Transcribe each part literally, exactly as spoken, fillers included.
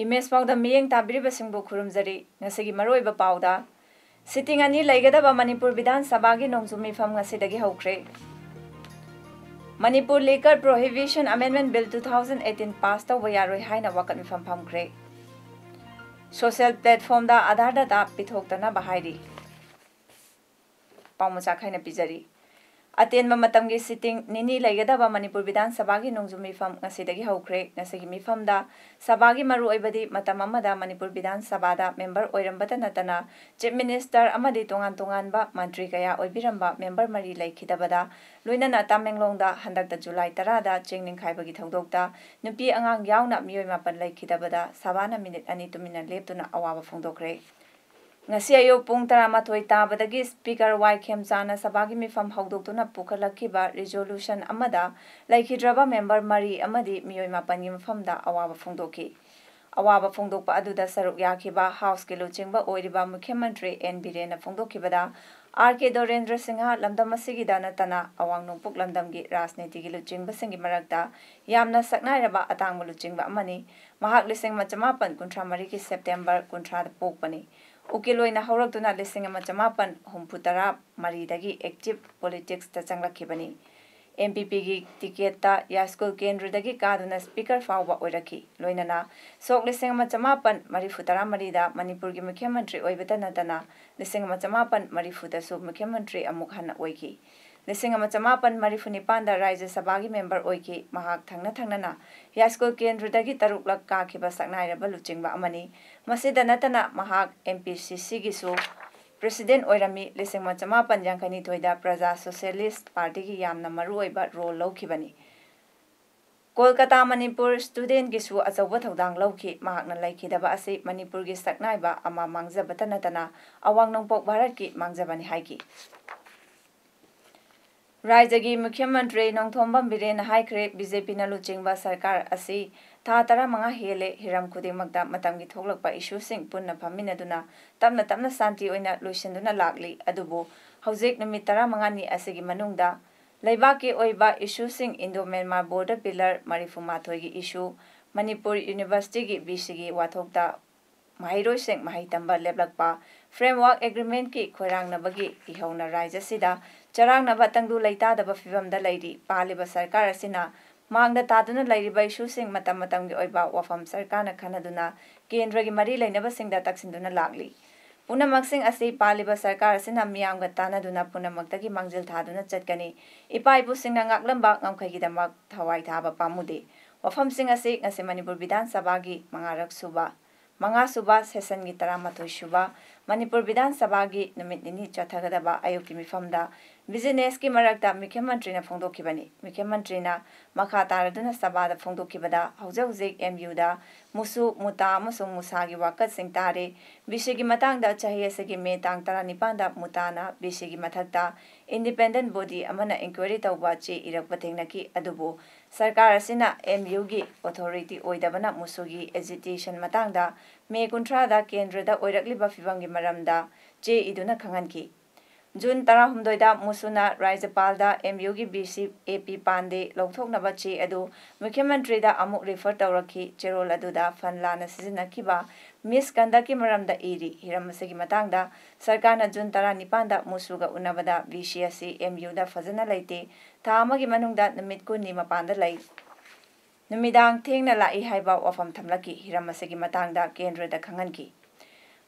Image ꯄꯥꯎꯗ ꯃꯤꯠꯌꯦꯡ ꯇꯥꯕꯤꯔꯤꯕꯁꯤꯡꯕꯨ ꯈꯨꯔꯨꯝꯖꯔꯤ꯫ ꯉꯁꯤꯒꯤ ꯃꯔꯨꯑꯣꯏꯕ ꯄꯥꯎꯗ, ꯁꯤꯇꯤꯡ ꯑꯅꯤ ꯂꯩꯒꯗꯕ ꯃꯅꯤꯄꯨꯔ ꯕꯤꯙꯥꯟ ꯁꯚꯥꯒꯤ ꯅꯣꯡꯖꯨ ꯃꯤꯐꯝ ꯉꯁꯤꯗꯒꯤ ꯍꯧꯈ꯭ꯔꯦ꯫ Manipur Liquor Prohibition Amendment Bill two thousand eighteen pass ꯇꯧꯕ ꯌꯥꯔꯣꯏ ꯍꯥꯏꯅ ꯋꯥꯀꯠ ꯃꯤꯐꯝ ꯐꯝꯈ꯭ꯔꯦ꯫ ꯁꯣꯁꯤꯌꯦꯜ ꯄ꯭ꯂꯦꯠꯐꯣꯝꯗ ꯑꯥꯙꯥꯔ ꯗꯥꯇꯥ ꯄꯤꯊꯣꯛꯇꯅꯕ ꯍꯥꯏꯔꯤ꯫ ꯄꯥꯎ ꯃꯆꯥ ꯈꯥꯏꯅ ꯄꯤꯖꯔꯤ꯫ ꯑꯇꯦꯟꯕ ꯃꯇꯝꯒꯤ ꯁꯤꯇꯤꯡ ꯅꯤꯅꯤ ꯂꯩꯒꯗꯕ ꯃꯅꯤꯄꯨꯔ ꯕꯤꯙꯥꯟ ꯁꯚꯥꯒꯤ ꯅꯣꯡꯖꯨ ꯃꯤꯐꯝ ꯉꯁꯤꯗꯒꯤ ꯍꯧꯈ꯭ꯔꯦ꯫ ꯉꯁꯤꯒꯤ ꯃꯤꯐꯝꯗ ꯁꯚꯥꯒꯤ ꯃꯔꯨꯑꯣꯏꯕꯗꯤ ꯃꯇꯝ ꯑꯃꯗ ꯃꯅꯤꯄꯨꯔ ꯕꯤꯙꯥꯟ ꯁꯚꯥꯗ ꯃꯦꯝꯕꯔ ꯑꯣꯏꯔꯝꯕꯇ ꯅꯠꯇꯅ ꯆꯤꯐ ꯃꯤꯅꯤꯁꯇꯔ ꯑꯃꯗꯤ ꯇꯣꯉꯥꯟ ꯇꯣꯉꯥꯟꯕ ꯃꯟꯇ꯭ꯔꯤ ꯀꯌꯥ ꯑꯣꯏꯕꯤꯔꯝꯕ ꯃꯦꯝꯕꯔ ꯃꯔꯤ ꯂꯩꯈꯤꯗꯕꯗ ꯂꯣꯏꯅꯅ ꯇꯥꯃꯦꯡꯂꯣꯡꯗ ꯍꯟꯗꯛꯇ ꯖꯨꯂꯥꯏ ꯇꯔꯥꯗ ꯆꯦꯡ ꯅꯤꯡꯈꯥꯏꯕꯒꯤ ꯊꯧꯗꯣꯛꯇ ꯅꯨꯄꯤ ꯑꯉꯥꯡ ꯌꯥꯎꯅ ꯃꯤꯑꯣꯏ ꯃꯥꯄꯟ ꯂꯩꯈꯤꯗꯕꯗ ꯁꯚꯥꯅ ꯃꯤꯅꯤꯠ ꯑꯅꯤ ꯇꯨꯃꯤꯟꯅ ꯂꯦꯞꯇꯨꯅ ꯑꯋꯥꯕ ꯐꯣꯡꯗꯣꯛꯈ꯭ꯔꯦ꯫ ꯉꯁꯤ ꯑꯌꯨꯛ ꯄꯨꯡ ꯇꯔꯥꯃꯥꯊꯣꯏ ꯇꯥꯕꯗꯒꯤ ꯁ꯭ꯄꯤꯀꯔ ꯋꯥꯏ ꯈꯦꯝꯆꯥꯅ ꯁꯚꯥꯒꯤ ꯃꯤꯐꯝ ꯍꯧꯗꯣꯛꯇꯨꯅ ꯄꯨꯈꯠꯂꯛꯈꯤꯕ ꯔꯤꯖꯣꯂꯨꯁꯟ ꯑꯃꯗ ꯂꯩꯈꯤꯗ꯭ꯔꯕ ꯃꯦꯝꯕꯔ ꯃꯔꯤ ꯑꯃꯗꯤ ꯃꯤꯑꯣꯏ ꯃꯥꯄꯟꯒꯤ ꯃꯐꯝꯗ ꯑꯋꯥꯕ ꯐꯣꯡꯗꯣꯛꯈꯤ꯫ ꯑꯋꯥꯕ ꯐꯣꯡꯗꯣꯛꯄ ꯑꯗꯨꯗ ꯁꯔꯨꯛ ꯌꯥꯈꯤꯕ ꯍꯥꯎꯁꯀꯤ ꯂꯨꯆꯤꯡꯕ ꯑꯣꯏꯔꯤꯕ ꯃꯨꯈ꯭ꯌ ꯃꯟꯇ꯭ꯔꯤ ꯑꯦꯟ ꯕꯤꯔꯦꯟꯅ ꯐꯣꯡꯗꯣꯛꯈꯤꯕꯗ, ꯑꯥꯔ ꯀꯦ ꯗꯣꯔꯦꯟꯗ꯭ꯔ ꯁꯤꯡꯍ ꯂꯝꯗꯝ ꯑꯁꯤꯒꯤꯗ ꯅꯠꯇꯅ ꯑꯋꯥꯡ ꯅꯣꯡꯄꯣꯛ ꯂꯝꯗꯝꯒꯤ ꯔꯥꯖꯅꯤꯇꯤꯒꯤ ꯂꯨꯆꯤꯡꯕꯁꯤꯡꯒꯤ ꯃꯔꯛꯇ ꯌꯥꯝꯅ ꯁꯛꯅꯥꯏꯔꯕ ꯑꯇꯥꯡꯕ ꯂꯨꯆꯤꯡꯕ ꯑꯃꯅꯤ꯫ ꯃꯍꯥꯛ ꯂꯤꯁꯤꯡ ꯑꯃ ꯆꯃꯥꯄꯟ ꯀꯨꯟꯊ꯭ꯔꯥ ꯃꯔꯤꯒꯤ ꯁꯦꯞꯇꯦꯝꯕꯔ ꯀꯨꯟꯊ꯭ꯔꯥꯗ ꯄꯣꯛꯄꯅꯤ꯫ ꯎꯀꯤꯜ ꯑꯣꯏꯅ ꯍꯧꯔꯛꯇꯨꯅ ꯂꯤꯁꯤꯡ ꯑꯃ ꯆꯃꯥꯄꯟ ꯍꯨꯝꯐꯨ ꯇꯔꯥ ꯃꯔꯤꯗꯒꯤ ꯑꯦꯛꯇꯤꯚ ꯄꯣꯂꯤꯇꯤꯛꯁꯇ ꯆꯪꯂꯛꯈꯤꯕꯅꯤ꯫ ꯑꯦꯝ ꯄꯤ ꯄꯤꯒꯤ ꯇꯤꯀꯦꯠꯇ ꯌꯥꯏꯁ꯭ꯀꯨꯜ ꯀꯦꯟꯗ꯭ꯔꯗꯒꯤ ꯀꯥꯗꯨꯅ ꯁ꯭ꯄꯤꯀꯔ ꯐꯥꯎꯕ ꯑꯣꯏꯔꯛꯈꯤ꯫ ꯂꯣꯏꯅꯅ ꯁꯣꯛ ꯂꯤꯁꯤꯡ ꯑꯃ ꯆꯃꯥꯄꯟ ꯃꯔꯤꯐꯨ ꯇꯔꯥ ꯃꯔꯤꯗ ꯃꯅꯤꯄꯨꯔꯒꯤ ꯃꯨꯈ꯭ꯌ ꯃꯟꯇ꯭ꯔꯤ ꯑꯣꯏꯕꯇ ꯅꯠꯇꯅ ꯂꯤꯁꯤꯡ ꯑꯃ ꯆꯃꯥꯄꯟ ꯃꯔꯤꯐꯨꯗꯁꯨ ꯃꯨꯈ꯭ꯌ ꯃꯟꯇ꯭ꯔꯤ ꯑꯃꯨꯛ ꯍꯟꯅ ꯑꯣꯏꯈꯤ꯫ ꯂꯤꯁꯤꯡ ꯑꯃ ꯆꯃꯥꯄꯟ ꯃꯔꯤꯐꯨ ꯅꯤꯄꯥꯟꯗ ꯔꯥꯖ꯭ꯌ ꯁꯚꯥꯒꯤ ꯃꯦꯝꯕꯔ ꯑꯣꯏꯈꯤ꯫ ꯃꯍꯥꯛ ꯊꯪꯅ ꯊꯪꯅꯅ ꯌꯥꯏꯁ꯭ꯀꯨꯜ ꯀꯦꯟꯗ꯭ꯔꯗꯒꯤ ꯇꯔꯨꯛꯂꯛ ꯀꯥꯈꯤꯕ ꯁꯛꯅꯥꯏꯔꯕ ꯂꯨꯆꯤꯡꯕ ꯑꯃꯅꯤ꯫ ꯃꯁꯤꯗ ꯅꯠꯇꯅ ꯃꯍꯥꯛ ꯑꯦꯝ ꯄꯤ ꯁꯤ ꯁꯤꯒꯤꯁꯨ ꯄ꯭ꯔꯦꯁꯤꯗꯦꯟꯠ ꯑꯣꯏꯔꯝꯃꯤ꯫ ꯂꯤꯁꯤꯡ ꯑꯃ ꯆꯃꯥꯄꯟ ꯌꯥꯡꯈꯩꯅꯤꯊꯣꯏꯗ ꯄ꯭ꯔꯖꯥ ꯁꯣꯁꯤꯌꯦꯂꯤꯁꯠ ꯄꯥꯔꯇꯤꯒꯤ ꯌꯥꯝꯅ ꯃꯔꯨꯑꯣꯏꯕ ꯔꯣꯜ ꯂꯧꯈꯤꯕꯅꯤ꯫ ꯀꯣꯜꯀꯇꯥ ꯃꯅꯤꯄꯨꯔ ꯁ꯭ꯇꯨꯗꯦꯟꯠꯀꯤꯁꯨ ꯑꯆꯧꯕ ꯊꯧꯗꯥꯡ ꯂꯧꯈꯤ꯫ ꯃꯍꯥꯛꯅ ꯂꯩꯈꯤꯗꯕ ꯑꯁꯤ ꯃꯅꯤꯄꯨꯔꯒꯤ ꯁꯛꯅꯥꯏꯕ ꯑꯃ ꯃꯥꯡꯖꯕꯇ ꯅꯠꯇꯅ ꯑꯋꯥꯡ ꯅꯣꯡꯄꯣꯛ ꯚꯥꯔꯠꯀꯤ ꯃꯥꯡꯖꯕꯅꯤ ꯍꯥꯏꯈꯤ꯫ ꯔꯥꯖ꯭ꯌꯒꯤ ꯃꯨꯈ꯭ꯌ ꯃꯟꯇ꯭ꯔꯤ ꯅꯣꯡꯊꯣꯝꯕꯝ ꯕꯤꯔꯦꯟꯅ ꯍꯥꯏꯈ꯭ꯔꯦ, ꯕꯤ ꯖꯦ ꯄꯤꯅ ꯂꯨꯆꯤꯡꯕ ꯁꯔꯀꯥꯔ ꯑꯁꯤ ꯊꯥ ꯇꯔꯥꯃꯉꯥ ꯍꯦꯜꯂꯦ꯫ ꯍꯤꯔꯝ ꯈꯨꯗꯤꯡꯃꯛꯇ ꯃꯇꯝꯒꯤ ꯊꯣꯛꯂꯛꯄ ꯏꯁꯨꯁꯤꯡ ꯄꯨꯟꯅ ꯐꯝꯃꯤꯟꯅꯗꯨꯅ ꯇꯞꯅ ꯇꯞꯅ ꯁꯥꯟꯇꯤ ꯑꯣꯏꯅ ꯂꯣꯏꯁꯤꯟꯗꯨꯅ ꯂꯥꯛꯂꯤ꯫ ꯑꯗꯨꯕꯨ ꯍꯧꯖꯤꯛ ꯅꯨꯃꯤꯠ ꯇꯔꯥꯃꯉꯥꯅꯤ ꯑꯁꯤꯒꯤ ꯃꯅꯨꯡꯗ ꯂꯩꯕꯥꯛꯀꯤ ꯑꯣꯏꯕ ꯏꯁꯨꯁꯤꯡ, ꯏꯟꯗꯣ ꯃ꯭ꯌꯥꯟꯃꯥꯔ ꯕꯣꯔꯗꯔ ꯄꯤꯂꯔ ꯃꯔꯤꯐꯨꯃꯥꯊꯣꯏꯒꯤ ꯏꯁꯨ, ꯃꯅꯤꯄꯨꯔ ꯌꯨꯅꯤꯚꯔꯁꯤꯇꯤꯒꯤ ꯚꯤ ꯁꯤꯒꯤ ꯋꯥꯊꯣꯛꯇ ꯃꯍꯩꯔꯣꯏꯁꯤꯡ ꯃꯍꯩ ꯇꯝꯕ ꯂꯦꯞꯂꯛꯄ, ꯐ꯭ꯔꯦꯝꯋꯥꯔꯛ ꯑꯦꯒ꯭ꯔꯤꯃꯦꯟꯠꯀꯤ ꯈꯣꯏꯔꯥꯡꯅꯕꯒꯤ ꯏꯍꯧꯅ ꯔꯥꯖ꯭ꯌꯁꯤꯗ ꯆꯔꯥꯡꯅꯕ ꯇꯪꯗꯨ ꯂꯩꯇꯥꯗꯕ ꯐꯤꯚꯝꯗ ꯂꯩꯔꯤ꯫ ꯄꯥꯜꯂꯤꯕ ꯁꯔꯀꯥꯔ ꯑꯁꯤꯅ ꯃꯥꯡꯗ ꯇꯥꯗꯨꯅ ꯂꯩꯔꯤꯕ ꯏꯁꯨꯁꯤꯡ ꯃꯇꯝ ꯃꯇꯝꯒꯤ ꯑꯣꯏꯕ ꯋꯥꯐꯝ ꯁꯔꯀꯥꯔꯅ ꯈꯟꯅꯗꯨꯅ ꯀꯦꯟꯗ꯭ꯔꯒꯤ ꯃꯔꯤ ꯂꯩꯅꯕꯁꯤꯡꯗ ꯇꯛꯁꯤꯟꯗꯨꯅ ꯂꯥꯛꯂꯤ꯫ ꯄꯨꯝꯅꯃꯛꯁꯤꯡ ꯑꯁꯤ ꯄꯥꯜꯂꯤꯕ ꯁꯔꯀꯥꯔ ꯑꯁꯤꯅ ꯃꯤꯌꯥꯝꯒ ꯇꯥꯟꯅꯗꯨꯅ ꯄꯨꯝꯅꯃꯛꯇꯒꯤ ꯃꯥꯡꯖꯤꯜ ꯊꯥꯗꯨꯅ ꯆꯠꯀꯅꯤ꯫ ꯏꯄꯥ ꯏꯄꯨꯁꯤꯡꯅ ꯉꯥꯛꯂꯝꯕ ꯉꯝꯈꯩꯒꯤꯗꯃꯛ ꯊꯋꯥꯏ ꯊꯥꯕ ꯄꯥꯝꯃꯨꯗꯦ꯫ ꯋꯥꯐꯝꯁꯤꯡ ꯑꯁꯤ ꯉꯁꯤ ꯃꯅꯤꯄꯨꯔ ꯕꯤꯙꯥꯟ ꯁꯚꯥꯒꯤ ꯃꯉꯥꯔꯛ ꯁꯨꯕ, ꯃꯉꯥ ꯁꯨꯕ ꯁꯦꯁꯟꯒꯤ ꯇꯔꯥꯃꯥꯊꯣꯏ ꯁꯨꯕ ꯃꯅꯤꯄꯨꯔ ꯕꯤꯙꯥꯟ ꯁꯚꯥꯒꯤ ꯅꯨꯃꯤꯠ ꯅꯤꯅꯤ ꯆꯠꯊꯒꯗꯕ ꯑꯌꯨꯛꯀꯤ ꯃꯤꯐꯝꯗ ꯕꯤꯖꯤꯅꯦꯁꯀꯤ ꯃꯔꯛꯇ ꯃꯨꯈ꯭ꯌ ꯃꯟꯇ꯭ꯔꯤꯅ ꯐꯣꯡꯗꯣꯛꯈꯤꯕꯅꯤ꯫ ꯃꯨꯈ꯭ꯌ ꯃꯟꯇ꯭ꯔꯤꯅ ꯃꯈꯥ ꯇꯥꯔꯗꯨꯅ ꯁꯚꯥꯗ ꯐꯣꯡꯗꯣꯛꯈꯤꯕꯗ, ꯍꯧꯖꯤꯛ ꯍꯧꯖꯤꯛ ꯑꯦꯝ ꯌꯨꯗ ꯃꯨꯁꯨ, ꯃꯨꯇꯥ ꯑꯃꯁꯨꯡ ꯃꯨꯁꯥꯒꯤ ꯋꯥꯀꯠꯁꯤꯡ ꯇꯥꯔꯦ꯫ ꯕꯤ ꯁꯤꯒꯤ ꯃꯇꯥꯡꯗ ꯆꯍꯤ ꯑꯁꯤꯒꯤ ꯃꯦ ꯇꯥꯡ ꯇꯔꯥꯅꯤꯄꯥꯟꯗ ꯃꯨꯇꯥꯅ ꯕꯤ ꯁꯤꯒꯤ ꯃꯊꯛꯇ ꯏꯟꯗꯤꯄꯦꯟꯗꯦꯟꯠ ꯕꯣꯗꯤ ꯑꯃꯅ ꯏꯟꯀ꯭ꯋꯥꯏꯔꯤ ꯇꯧꯕ ꯆꯦ ꯏꯔꯛꯄ ꯊꯦꯡꯅꯈꯤ꯫ ꯑꯗꯨꯕꯨ ꯁꯔꯀꯥꯔ ꯑꯁꯤꯅ ꯑꯦꯝ ꯌꯨꯒꯤ ꯑꯣꯊꯣꯔꯤꯇꯤ ꯑꯣꯏꯗꯕꯅ ꯃꯨꯁꯨꯒꯤ ꯑꯦꯖꯤꯇꯦꯁꯟ ꯃꯇꯥꯡꯗ ꯃꯦ ꯀꯨꯟꯊ꯭ꯔꯥꯗ ꯀꯦꯟꯗ꯭ꯔꯗ ꯑꯣꯏꯔꯛꯂꯤꯕ ꯐꯤꯚꯝꯒꯤ ꯃꯔꯝꯗ ꯆꯦ ꯏꯗꯨꯅ ꯈꯪꯍꯟꯈꯤ꯫ ꯖꯨꯟ ꯇꯔꯥꯍꯨꯝꯗꯣꯏꯗ ꯃꯨꯁꯨꯅ ꯔꯥꯖ꯭ꯌꯄꯥꯜꯗ ꯑꯦꯝ ꯌꯨꯒꯤ ꯚꯤ ꯁꯤ ꯑꯦ ꯄꯤ ꯄꯥꯟꯗꯦ ꯂꯧꯊꯣꯛꯅꯕ ꯆꯦ ꯑꯗꯨ ꯃꯨꯈ꯭ꯌ ꯃꯟꯇ꯭ꯔꯤꯗ ꯑꯃꯨꯛ ꯔꯤꯐꯔ ꯇꯧꯔꯛꯈꯤ꯫ ꯆꯦꯔꯣꯜ ꯑꯗꯨꯗ ꯐꯟ ꯂꯥꯟꯅ ꯁꯤꯖꯤꯟꯅꯈꯤꯕ, ꯃꯤꯁꯀꯟꯗꯛꯀꯤ ꯃꯔꯝꯗ ꯏꯔꯤ꯫ ꯍꯤꯔꯝ ꯑꯁꯤꯒꯤ ꯃꯇꯥꯡꯗ ꯁꯔꯀꯥꯔꯅ ꯖꯨꯟ ꯇꯔꯥꯅꯤꯄꯥꯟꯗ ꯃꯨꯁꯨꯒ ꯎꯅꯕꯗ ꯚꯤ ꯁꯤ ꯑꯁꯤ ꯑꯦꯝ ꯌꯨꯗ ꯐꯖꯅ ꯂꯩꯇꯦ, ꯊꯥ ꯑꯃꯒꯤ ꯃꯅꯨꯡꯗ ꯅꯨꯃꯤꯠ ꯀꯨꯟꯅꯤ ꯃꯄꯥꯟꯗ ꯂꯩ꯫ ꯅꯨꯃꯤꯗꯥꯡ ꯊꯦꯡꯅ ꯂꯥꯛꯏ ꯍꯥꯏꯕ ꯋꯥꯐꯝ ꯊꯝꯂꯛꯈꯤ꯫ ꯍꯤꯔꯝ ꯑꯁꯤꯒꯤ ꯃꯇꯥꯡꯗ ꯀꯦꯟꯗ꯭ꯔꯗ ꯈꯪꯍꯟꯈꯤ꯫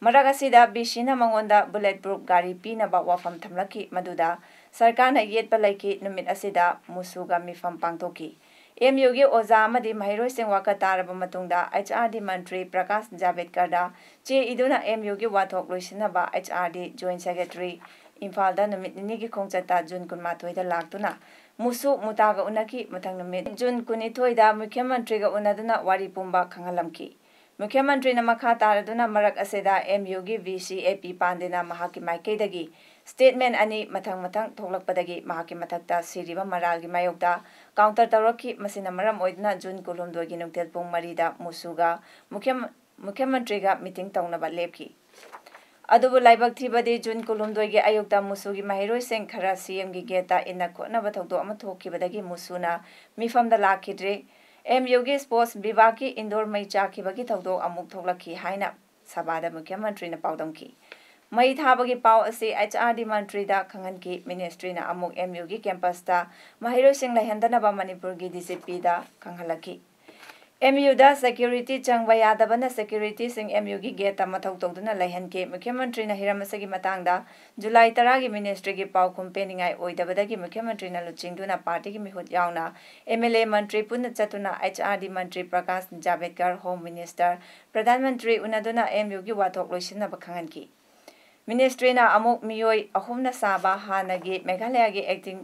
ꯃꯔꯛ ꯑꯁꯤꯗ ꯚꯤ ꯁꯤꯅ ꯃꯉꯣꯟꯗ ꯕꯨꯂꯦꯠ ꯄ꯭ꯔꯨꯐ ꯒꯥꯔꯤ ꯄꯤꯅꯕ ꯋꯥꯐꯝ ꯊꯝꯂꯛꯈꯤ꯫ ꯃꯗꯨꯗ ꯁꯔꯀꯥꯔꯅ ꯌꯦꯠꯄ ꯂꯩꯈꯤ꯫ ꯅꯨꯃꯤꯠ ꯑꯁꯤꯗ ꯃꯨꯁꯨꯒ ꯃꯤꯐꯝ ꯄꯥꯡꯊꯣꯛꯈꯤ꯫ ꯑꯦꯝ ꯌꯨꯒꯤ ꯑꯣꯖꯥ ꯑꯃꯗꯤ ꯃꯍꯩꯔꯣꯏꯁꯤꯡ ꯋꯥꯀꯠ ꯇꯥꯔꯕ ꯃꯇꯨꯡꯗ ꯑꯩꯆ ꯑꯥꯔ ꯗꯤ ꯃꯟꯇ꯭ꯔꯤ ꯄ꯭ꯔꯀꯥꯁ ꯖꯥꯚꯦꯗꯀꯔꯗ ꯆꯦ ꯏꯗꯨꯅ ꯑꯦꯝ ꯌꯨꯒꯤ ꯋꯥꯊꯣꯛ ꯂꯣꯏꯁꯤꯟꯅꯕ H R D joint secretary ꯏꯝꯐꯥꯜꯗ ꯅꯨꯃꯤꯠ ꯅꯤꯅꯤꯒꯤ ꯈꯣꯡꯆꯠꯇ ꯖꯨꯟ ꯀꯨꯟꯃꯥꯊꯣꯏꯗ ꯂꯥꯛꯇꯨꯅ ꯃꯨꯁꯨ ꯃꯨꯇꯥꯒ ꯎꯅꯈꯤ꯫ ꯃꯊꯪ ꯅꯨꯃꯤꯠ ꯖꯨꯟ ꯀꯨꯟꯅꯤꯊꯣꯏꯗ ꯃꯨꯈ꯭ꯌ ꯃꯟꯇ꯭ꯔꯤꯒ ꯎꯅꯗꯨꯅ ꯋꯥꯔꯤ ꯄꯨꯝꯕ ꯈꯪꯍꯜꯂꯝꯈꯤ꯫ ꯃꯨꯈ꯭ꯌ ꯃꯟꯇ꯭ꯔꯤꯅ ꯃꯈꯥ ꯇꯥꯔꯗꯨꯅ ꯃꯔꯛ ꯑꯁꯤꯗ ꯑꯦꯝ ꯌꯨꯒꯤ ꯚꯤ ꯁꯤ ꯑꯦ ꯄꯤ ꯄꯥꯟꯗꯦꯅ ꯃꯍꯥꯛꯀꯤ ꯃꯥꯏꯀꯩꯗꯒꯤ ꯁ꯭ꯇꯦꯠꯃꯦꯟ ꯑꯅꯤ ꯃꯊꯪ ꯃꯊꯪ ꯊꯣꯛꯂꯛꯄꯗꯒꯤ ꯃꯍꯥꯛꯀꯤ ꯃꯊꯛꯇ ꯁꯤꯔꯤꯕ ꯃꯔꯥꯜꯒꯤ ꯃꯥꯌꯣꯛꯇ ꯀꯥꯎꯟꯇꯔ ꯇꯧꯔꯛꯈꯤ꯫ ꯃꯁꯤꯅ ꯃꯔꯝ ꯑꯣꯏꯗꯨꯅ ꯖꯨꯟ ꯀꯨꯟꯍꯨꯝꯗꯣꯏꯒꯤ ꯅꯨꯡꯊꯤꯜ ꯄꯨꯡ ꯃꯔꯤꯗ ꯃꯨꯁꯨꯒ ꯃꯨꯈ꯭ꯌ ꯃꯨꯈ꯭ꯌ ꯃꯟꯇ꯭ꯔꯤꯒ ꯃꯤꯇꯤꯡ ꯇꯧꯅꯕ ꯂꯦꯞꯈꯤ꯫ ꯑꯗꯨꯕꯨ ꯂꯥꯏꯕꯛ ꯊꯤꯕꯗꯤ ꯖꯨꯟ ꯀꯨꯟꯍꯨꯝꯗꯣꯏꯒꯤ ꯑꯌꯨꯛꯇ ꯃꯨꯁꯨꯒꯤ ꯃꯍꯩꯔꯣꯏꯁꯤꯡ ꯈꯔ ꯁꯤ ꯑꯦꯝꯒꯤ ꯒꯦꯠꯇ ꯏꯟꯅ ꯈꯣꯠꯅꯕ ꯊꯧꯗꯣꯛ ꯑꯃ ꯊꯣꯛꯈꯤꯕꯗꯒꯤ ꯃꯨꯁꯨꯅ ꯃꯤꯐꯝꯗ ꯂꯥꯛꯈꯤꯗ꯭ꯔꯦ꯫ ꯑꯦꯝ ꯌꯨꯒꯤ ꯁ꯭ꯄꯣꯔꯠꯁ ꯕꯤꯚꯥꯒꯤ ꯏꯟꯗꯣꯔ ꯃꯩ ꯆꯥꯛꯈꯤꯕꯒꯤ ꯊꯧꯗꯣꯛ ꯑꯃꯨꯛ ꯊꯣꯛꯂꯛꯈꯤ ꯍꯥꯏꯅ ꯁꯚꯥꯗ ꯃꯨꯈ꯭ꯌ ꯃꯟꯇ꯭ꯔꯤꯅ ꯄꯥꯎꯗꯝꯈꯤ꯫ ꯃꯩ ꯊꯥꯕꯒꯤ ꯄꯥꯎ ꯑꯁꯤ ꯑꯩꯆ ꯑꯥꯔ ꯗꯤ ꯃꯟꯇ꯭ꯔꯤꯗ ꯈꯪꯍꯟꯈꯤ꯫ ꯃꯤꯅꯤꯁꯇ꯭ꯔꯤꯅ ꯑꯃꯨꯛ ꯑꯦꯝ ꯌꯨꯒꯤ ꯀꯦꯝꯄꯁꯇ ꯃꯍꯩꯔꯣꯏꯁꯤꯡ ꯂꯩꯍꯟꯗꯅꯕ ꯃꯅꯤꯄꯨꯔꯒꯤ ꯗꯤ ꯖꯤ ꯄꯤꯗ ꯈꯪꯍꯜꯂꯛꯈꯤ꯫ ꯑꯦꯝ ꯌꯨꯗ ꯁꯦꯀ꯭ꯌꯨꯔꯤꯇꯤ ꯆꯪꯕ ꯌꯥꯗꯕꯅ ꯁꯦꯀ꯭ꯌꯨꯔꯤꯇꯤꯁꯤꯡ ꯑꯦꯝ ꯌꯨꯒꯤ ꯒꯦꯠꯇ ꯃꯊꯧ ꯇꯧꯗꯨꯅ ꯂꯩꯍꯟꯈꯤ꯫ ꯃꯨꯈ꯭ꯌ ꯃꯟꯇ꯭ꯔꯤꯅ ꯍꯤꯔꯝ ꯑꯁꯤꯒꯤ ꯃꯇꯥꯡꯗ ꯖꯨꯂꯥꯏ ꯇꯔꯥꯒꯤ ꯃꯤꯅꯤꯁꯇ꯭ꯔꯤꯒꯤ ꯄꯥꯎꯈꯨꯝ ꯄꯦꯟꯅꯤꯡꯉꯥꯏ ꯑꯣꯏꯗꯕꯗꯒꯤ ꯃꯨꯈ꯭ꯌ ꯃꯟꯇ꯭ꯔꯤꯅ ꯂꯨꯆꯤꯡꯗꯨꯅ ꯄꯥꯔꯇꯤꯒꯤ ꯃꯤꯍꯨꯠ ꯌꯥꯎꯅ ꯑꯦꯝ ꯑꯦꯜ ꯑꯦ ꯃꯟꯇ꯭ꯔꯤ ꯄꯨꯟꯅ ꯆꯠꯇꯨꯅ ꯑꯩꯆ ꯑꯥꯔ ꯗꯤ ꯃꯟꯇ꯭ꯔꯤ Prakash ꯖꯥꯚꯦꯗꯀꯔ, home minister, Pradhan Mantri ꯎꯅꯗꯨꯅ M ꯌꯨꯒꯤ ꯋꯥꯊꯣꯛ ꯂꯣꯏꯁꯤꯟꯅꯕ ꯈꯪꯍꯟꯈꯤ꯫ ꯃꯤꯅꯤꯁꯇ꯭ꯔꯤꯅ ꯑꯃꯨꯛ ꯃꯤꯑꯣꯏ ꯑꯍꯨꯝꯅ ꯁꯥꯕ ꯍꯥꯟꯅꯒꯤ ꯃꯦꯘꯥꯂꯌꯥꯒꯤ ꯑꯦꯛꯇꯤꯡ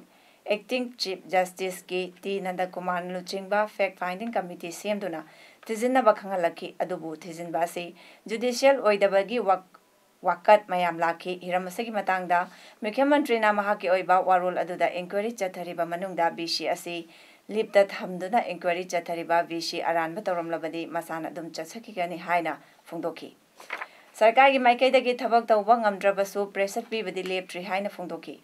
ꯑꯦꯛꯇꯤꯡ ꯆꯤꯐ ꯖꯁꯇꯤꯁꯀꯤ ꯇꯤ ꯅꯟꯗꯀꯨꯃꯥꯔꯅ ꯂꯨꯆꯤꯡꯕ ꯐꯦꯛ ꯐꯥꯏꯟꯗꯤꯡ ꯀꯃꯤꯇꯤ ꯁꯦꯝꯗꯨꯅ ꯊꯤꯖꯤꯟꯅꯕ ꯈꯪꯍꯜꯂꯛꯈꯤ꯫ ꯑꯗꯨꯕꯨ ꯊꯤꯖꯤꯟꯕ ꯑꯁꯤ ꯖꯨꯗꯤꯁꯤꯌꯦꯜ ꯑꯣꯏꯗꯕꯒꯤ ꯋꯥꯛ-, ꯋꯥꯀꯠ ꯃꯌꯥꯝ ꯂꯥꯛꯈꯤ꯫ ꯍꯤꯔꯝ ꯑꯁꯤꯒꯤ ꯃꯇꯥꯡꯗ ꯃꯨꯈ꯭ꯌ ꯃꯟꯇ꯭ꯔꯤꯅ ꯃꯍꯥꯛꯀꯤ ꯑꯣꯏꯕ ꯋꯥꯔꯣꯜ ꯑꯗꯨꯗ ꯏꯟꯀ꯭ꯋꯥꯏꯔꯤ ꯆꯠꯊꯔꯤꯕ ꯃꯅꯨꯡꯗ ꯚꯤ ꯁꯤ ꯑꯁꯤ ꯂꯤꯞꯇ ꯊꯝꯗꯨꯅ ꯏꯟꯀ꯭ꯋꯥꯏꯔꯤ ꯆꯠꯊꯔꯤꯕ ꯚꯤ ꯁꯤ ꯑꯔꯥꯟꯕ ꯇꯧꯔꯝꯂꯕꯗꯤ ꯃꯁꯥꯅ ꯑꯗꯨꯝ ꯆꯠꯆꯈꯤꯒꯅꯤ ꯍꯥꯏꯅ ꯐꯣꯡꯗꯣꯛꯈꯤ꯫ ꯁꯔꯀꯥꯔꯒꯤ ꯃꯥꯏꯀꯩꯗꯒꯤ ꯊꯕꯛ ꯇꯧꯕ ꯉꯝꯗ꯭ꯔꯕꯁꯨ ꯄ꯭ꯔꯦꯁꯔ ꯄꯤꯕꯗꯤ ꯂꯦꯞꯇ꯭ꯔꯤ ꯍꯥꯏꯅ ꯐꯣꯡꯗꯣꯛꯈꯤ꯫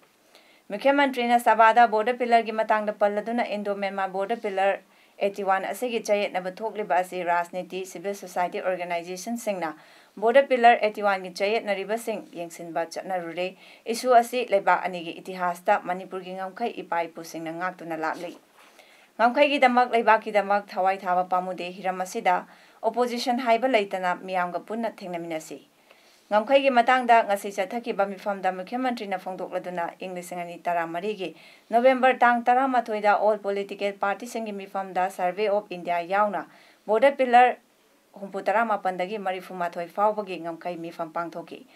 ꯃꯨꯈ꯭ꯌ ꯃꯟꯇ꯭ꯔꯤꯅ ꯁꯚꯥꯗ ꯕꯣꯔꯗꯔ ꯄꯤꯂꯔꯒꯤ ꯃꯇꯥꯡꯗ ꯄꯜꯂꯗꯨꯅ Indo Myanmar border pillar eighty one ꯑꯁꯤꯒꯤ ꯆꯌꯦꯠꯅꯕ ꯊꯣꯛꯂꯤꯕ ꯑꯁꯤ ꯔꯥꯖꯅꯤꯇꯤ, ꯁꯤꯚꯤꯜ ꯁꯣꯁꯥꯏꯇꯤ ꯑꯣꯔꯒꯅꯥꯏꯖꯦꯁꯟꯁꯤꯡꯅ ꯕꯣꯔꯗꯔ ꯄꯤꯂꯔ ꯑꯩꯠꯇꯤ ꯋꯥꯟꯒꯤ ꯆꯌꯦꯠꯅꯔꯤꯕꯁꯤꯡ ꯌꯦꯡꯁꯤꯟꯕ ꯆꯠꯅꯔꯨꯔꯦ꯫ ꯏꯁꯨ ꯑꯁꯤ ꯂꯩꯕꯥꯛ ꯑꯅꯤꯒꯤ ꯏꯇꯤꯍꯥꯁꯇ ꯃꯅꯤꯄꯨꯔꯒꯤ ꯉꯝꯈꯩ ꯏꯄꯥ ꯏꯄꯨꯁꯤꯡꯅ ꯉꯥꯛꯇꯨꯅ ꯂꯥꯛꯂꯤ꯫ ꯉꯝꯈꯩꯒꯤꯗꯃꯛ, ꯂꯩꯕꯥꯛꯀꯤꯗꯃꯛ ꯊꯋꯥꯏ ꯊꯥꯕ ꯄꯥꯝꯃꯨꯗꯦ꯫ ꯍꯤꯔꯝ ꯑꯁꯤꯗ ꯑꯣꯄꯣꯖꯤꯁꯟ ꯍꯥꯏꯕ ꯂꯩꯇꯅ ꯃꯤꯌꯥꯝꯒ ꯄꯨꯟꯅ ꯊꯦꯡꯅꯃꯤꯟꯅꯁꯤ꯫ ꯉꯝꯈꯩꯒꯤ ꯃꯇꯥꯡꯗ ꯉꯁꯤ ꯆꯠꯊꯈꯤꯕ ꯃꯤꯐꯝꯗ ꯃꯨꯈ꯭ꯌ ꯃꯟꯇ꯭ꯔꯤꯅ ꯐꯣꯡꯗꯣꯛꯂꯗꯨꯅ ꯏꯪ ꯂꯤꯁꯤꯡ ꯑꯅꯤ ꯇꯔꯥꯃꯔꯤꯒꯤ ꯅꯣꯕꯦꯝꯕꯔ ꯇꯥꯡ ꯇꯔꯥꯃꯥꯊꯣꯏꯗ ꯑꯣꯜ ꯄꯣꯂꯤꯇꯤꯀꯦꯜ ꯄꯥꯔꯇꯤꯁꯤꯡꯒꯤ ꯃꯤꯐꯝꯗ ꯁꯔꯚꯦ ꯑꯣꯐ ꯏꯟꯗꯤꯌꯥ ꯌꯥꯎꯅ ꯕꯣꯔꯗꯔ ꯄꯤꯂꯔ ꯍꯨꯝꯐꯨꯇꯔꯥ ꯃꯥꯄꯟꯗꯒꯤ ꯃꯔꯤꯐꯨꯃꯥꯊꯣꯏ ꯐꯥꯎꯕꯒꯤ ꯉꯝꯈꯩ ꯃꯤꯐꯝ ꯄꯥꯡꯊꯣꯛꯈꯤ꯫